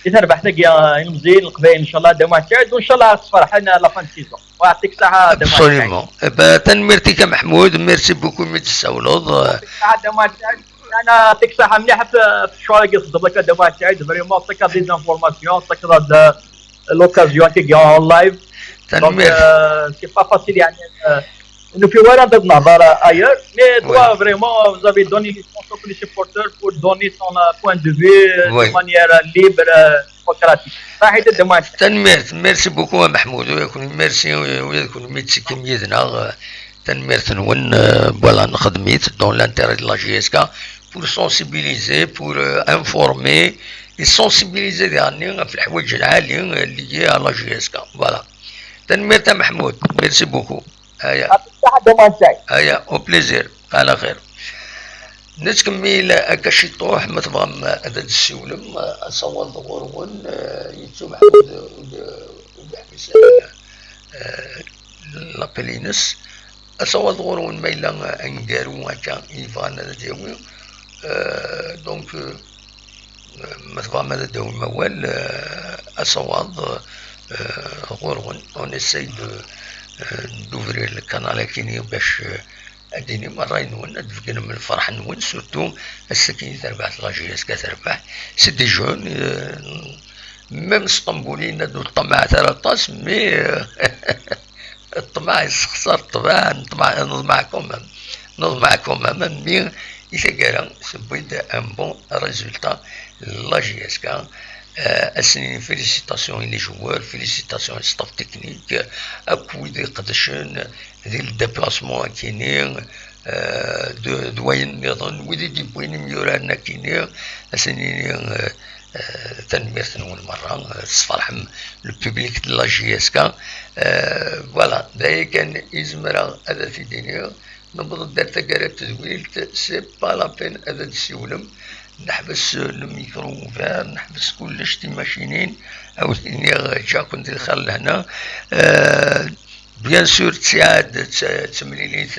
Et ça va être un, un, un, إن شاء الله, de moins de Saïd, إن شاء الله, ça sera à la fin de saison. ويعطيك الصحة, de moins de Saïd. Absolument. Eh ben, tanemmirt-ik a Mahmoud, merci beaucoup mi d-tessawleḍ. يعطيك الصحة, de moins de Saïd. أنا يعطيك الصحة, مليح في, في الشغل اللي قصدت لك, de moins de Saïd, vraiment, c'est des informations, c'est de l'occasion qui gagne en live. Donc, Tanemmirt. Euh, c'est pas facile, يعني, euh, nous fait voir un peu de نهضر ailleurs, mais Oui. Toi, vraiment, vous avez donné les chances aux supporters pour donner son, euh, point de vue, euh, Oui. De manière, euh, libre, euh, démocratique. صحيح, de moins de Saïd. Tanemmirt, merci beaucoup a Mahmoud, merci, merci mi d-tekkim yid-neɣ. Tanemmirt-nwen, euh, voilà, nexdem-it dans l'intérêt de la J S K pour sensibiliser, pour, euh, informer et sensibiliser daɣen ɣef leḥwayeǧ lɛali, euh, liés à la J S K. Voilà. Tanemmirt a Mahmoud, merci beaucoup. Aya. يعطيك الصحة, de moins de Saïd. Aya, au plaisir. Ala xir. Nettkemmil akka ciṭuḥ, ma tebɣam ad d-tessiwlem, asawaḍ ɣur-wen, eh, yettu Meḥmud ur d-, ur d-yeḥbis ara, eh, l'appel-ines. Asawaḍ ɣur-wen ma yella aneggaru akka i yebɣan ad d-yawi, eh, donc, eh, ma tebɣam ad d-tawim awal, eh, asawaḍ, eh, ɣur-wen. On essaye de, eh, d'ouvrir le canal akini bac, eh, ad d-tinim ṛṛay-nwen, ad d-tbeggnem lferḥ-nwen, surtout ass-agi terbeḥ la J S K, terbeḥ. C'est des jeunes, euh, même Sṭembul yenna-d ur ṭṭamaɛet ara aṭas, mais, euh, ṭṭmeɛ yessexṣar ṭṭbeɛ, neṭmeɛ, neḍmeɛ quand même. Neḍmeɛ quand même, mais i taggara tewwi-d un bon résultat la J S K. Ad sen-nini félicitations i les joueurs, félicitations i staff technique, akk wid iqedcen di le déplacement akini, d wayen nniḍen, wid i d-yewwin imyuraren akini, ad sen-nini tanemmirt-nwen merra, tesferḥem le public de la J S K. Voilà, d aya kan i zemreɣ ad t-id-iniɣ. Newweḍ-d ar taggara n tedwilt, c'est pas la peine ad d-tessiwlem. Neḥbes le micro ouvert, neḥbes kullec, timacinin, ad wen-iniɣ ǧǧiɣ-ken di lxir lehna. Bien sûr, ttiɛad d temlilit,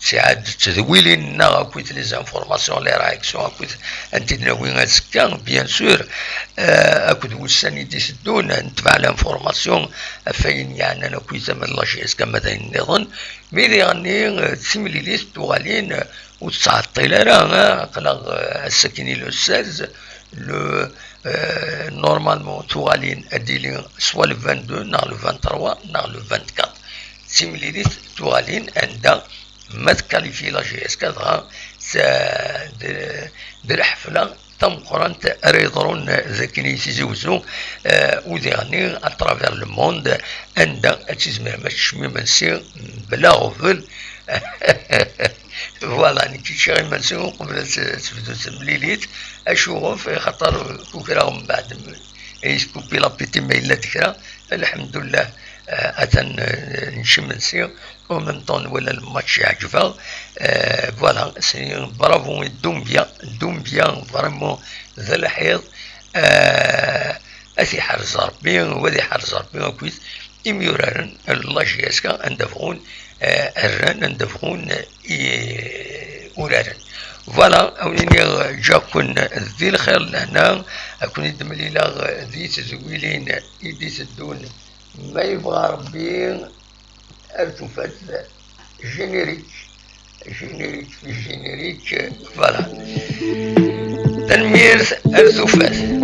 ttiɛad d tedwilin-nneɣ akkit les informations, les réactions akkit anta i d-nawi azekka, bien sûr, akked wussan i d-iteddun, netbeɛ l'information ɣef wayen yeɛnan akkit ama d la J S K ama d ayen nniḍen. Mi diɣenni d timlilit tuɣalin, ur tettɛeṭṭil ara, aql-aɣ ass-akini le seize, le normalement tuɣalin ad d-tili soit le vingt-deux neɣ le vingt-trois neɣ le vingt-quatre. D timlilit tuɣalin anda ma tqualifie la J S K dɣa d lḥefla tameqqrant ara yeḍrun d akken i Tizi Wezzu, u diɣenni à travers le monde, anda ad tizmirem ad teččem imensi mebla aɣbel. Voilà, nekk ččiɣ imensi uqbel ad tebdu temlilit. Acuɣef? Axaṭer kukraɣ mbeɛd, yeskupi l'appétit ma yella-d kra. Lḥemdullah, atan nečč imensi. En même temps, nwala le match yeɛǧeb-aɣ. Voilà, c'est bravo i Doumbia. Doumbia, vraiment, d lḥiḍ. Ad t-iḥrez Rebbi, u ad iḥrez Rebbi akkit imyuraren n la J S K anda bɣun rran, anda bɣun uraren. Voilà, ad wen-iniɣ ǧǧiɣ-ken di lxir lehna, ad ken-id-mlileɣ di tedwilin i d-iteddun. Ma yebɣa Rebbi, ar tufat générique, générique, générique, voilà. Tanemmirt, ar tufat.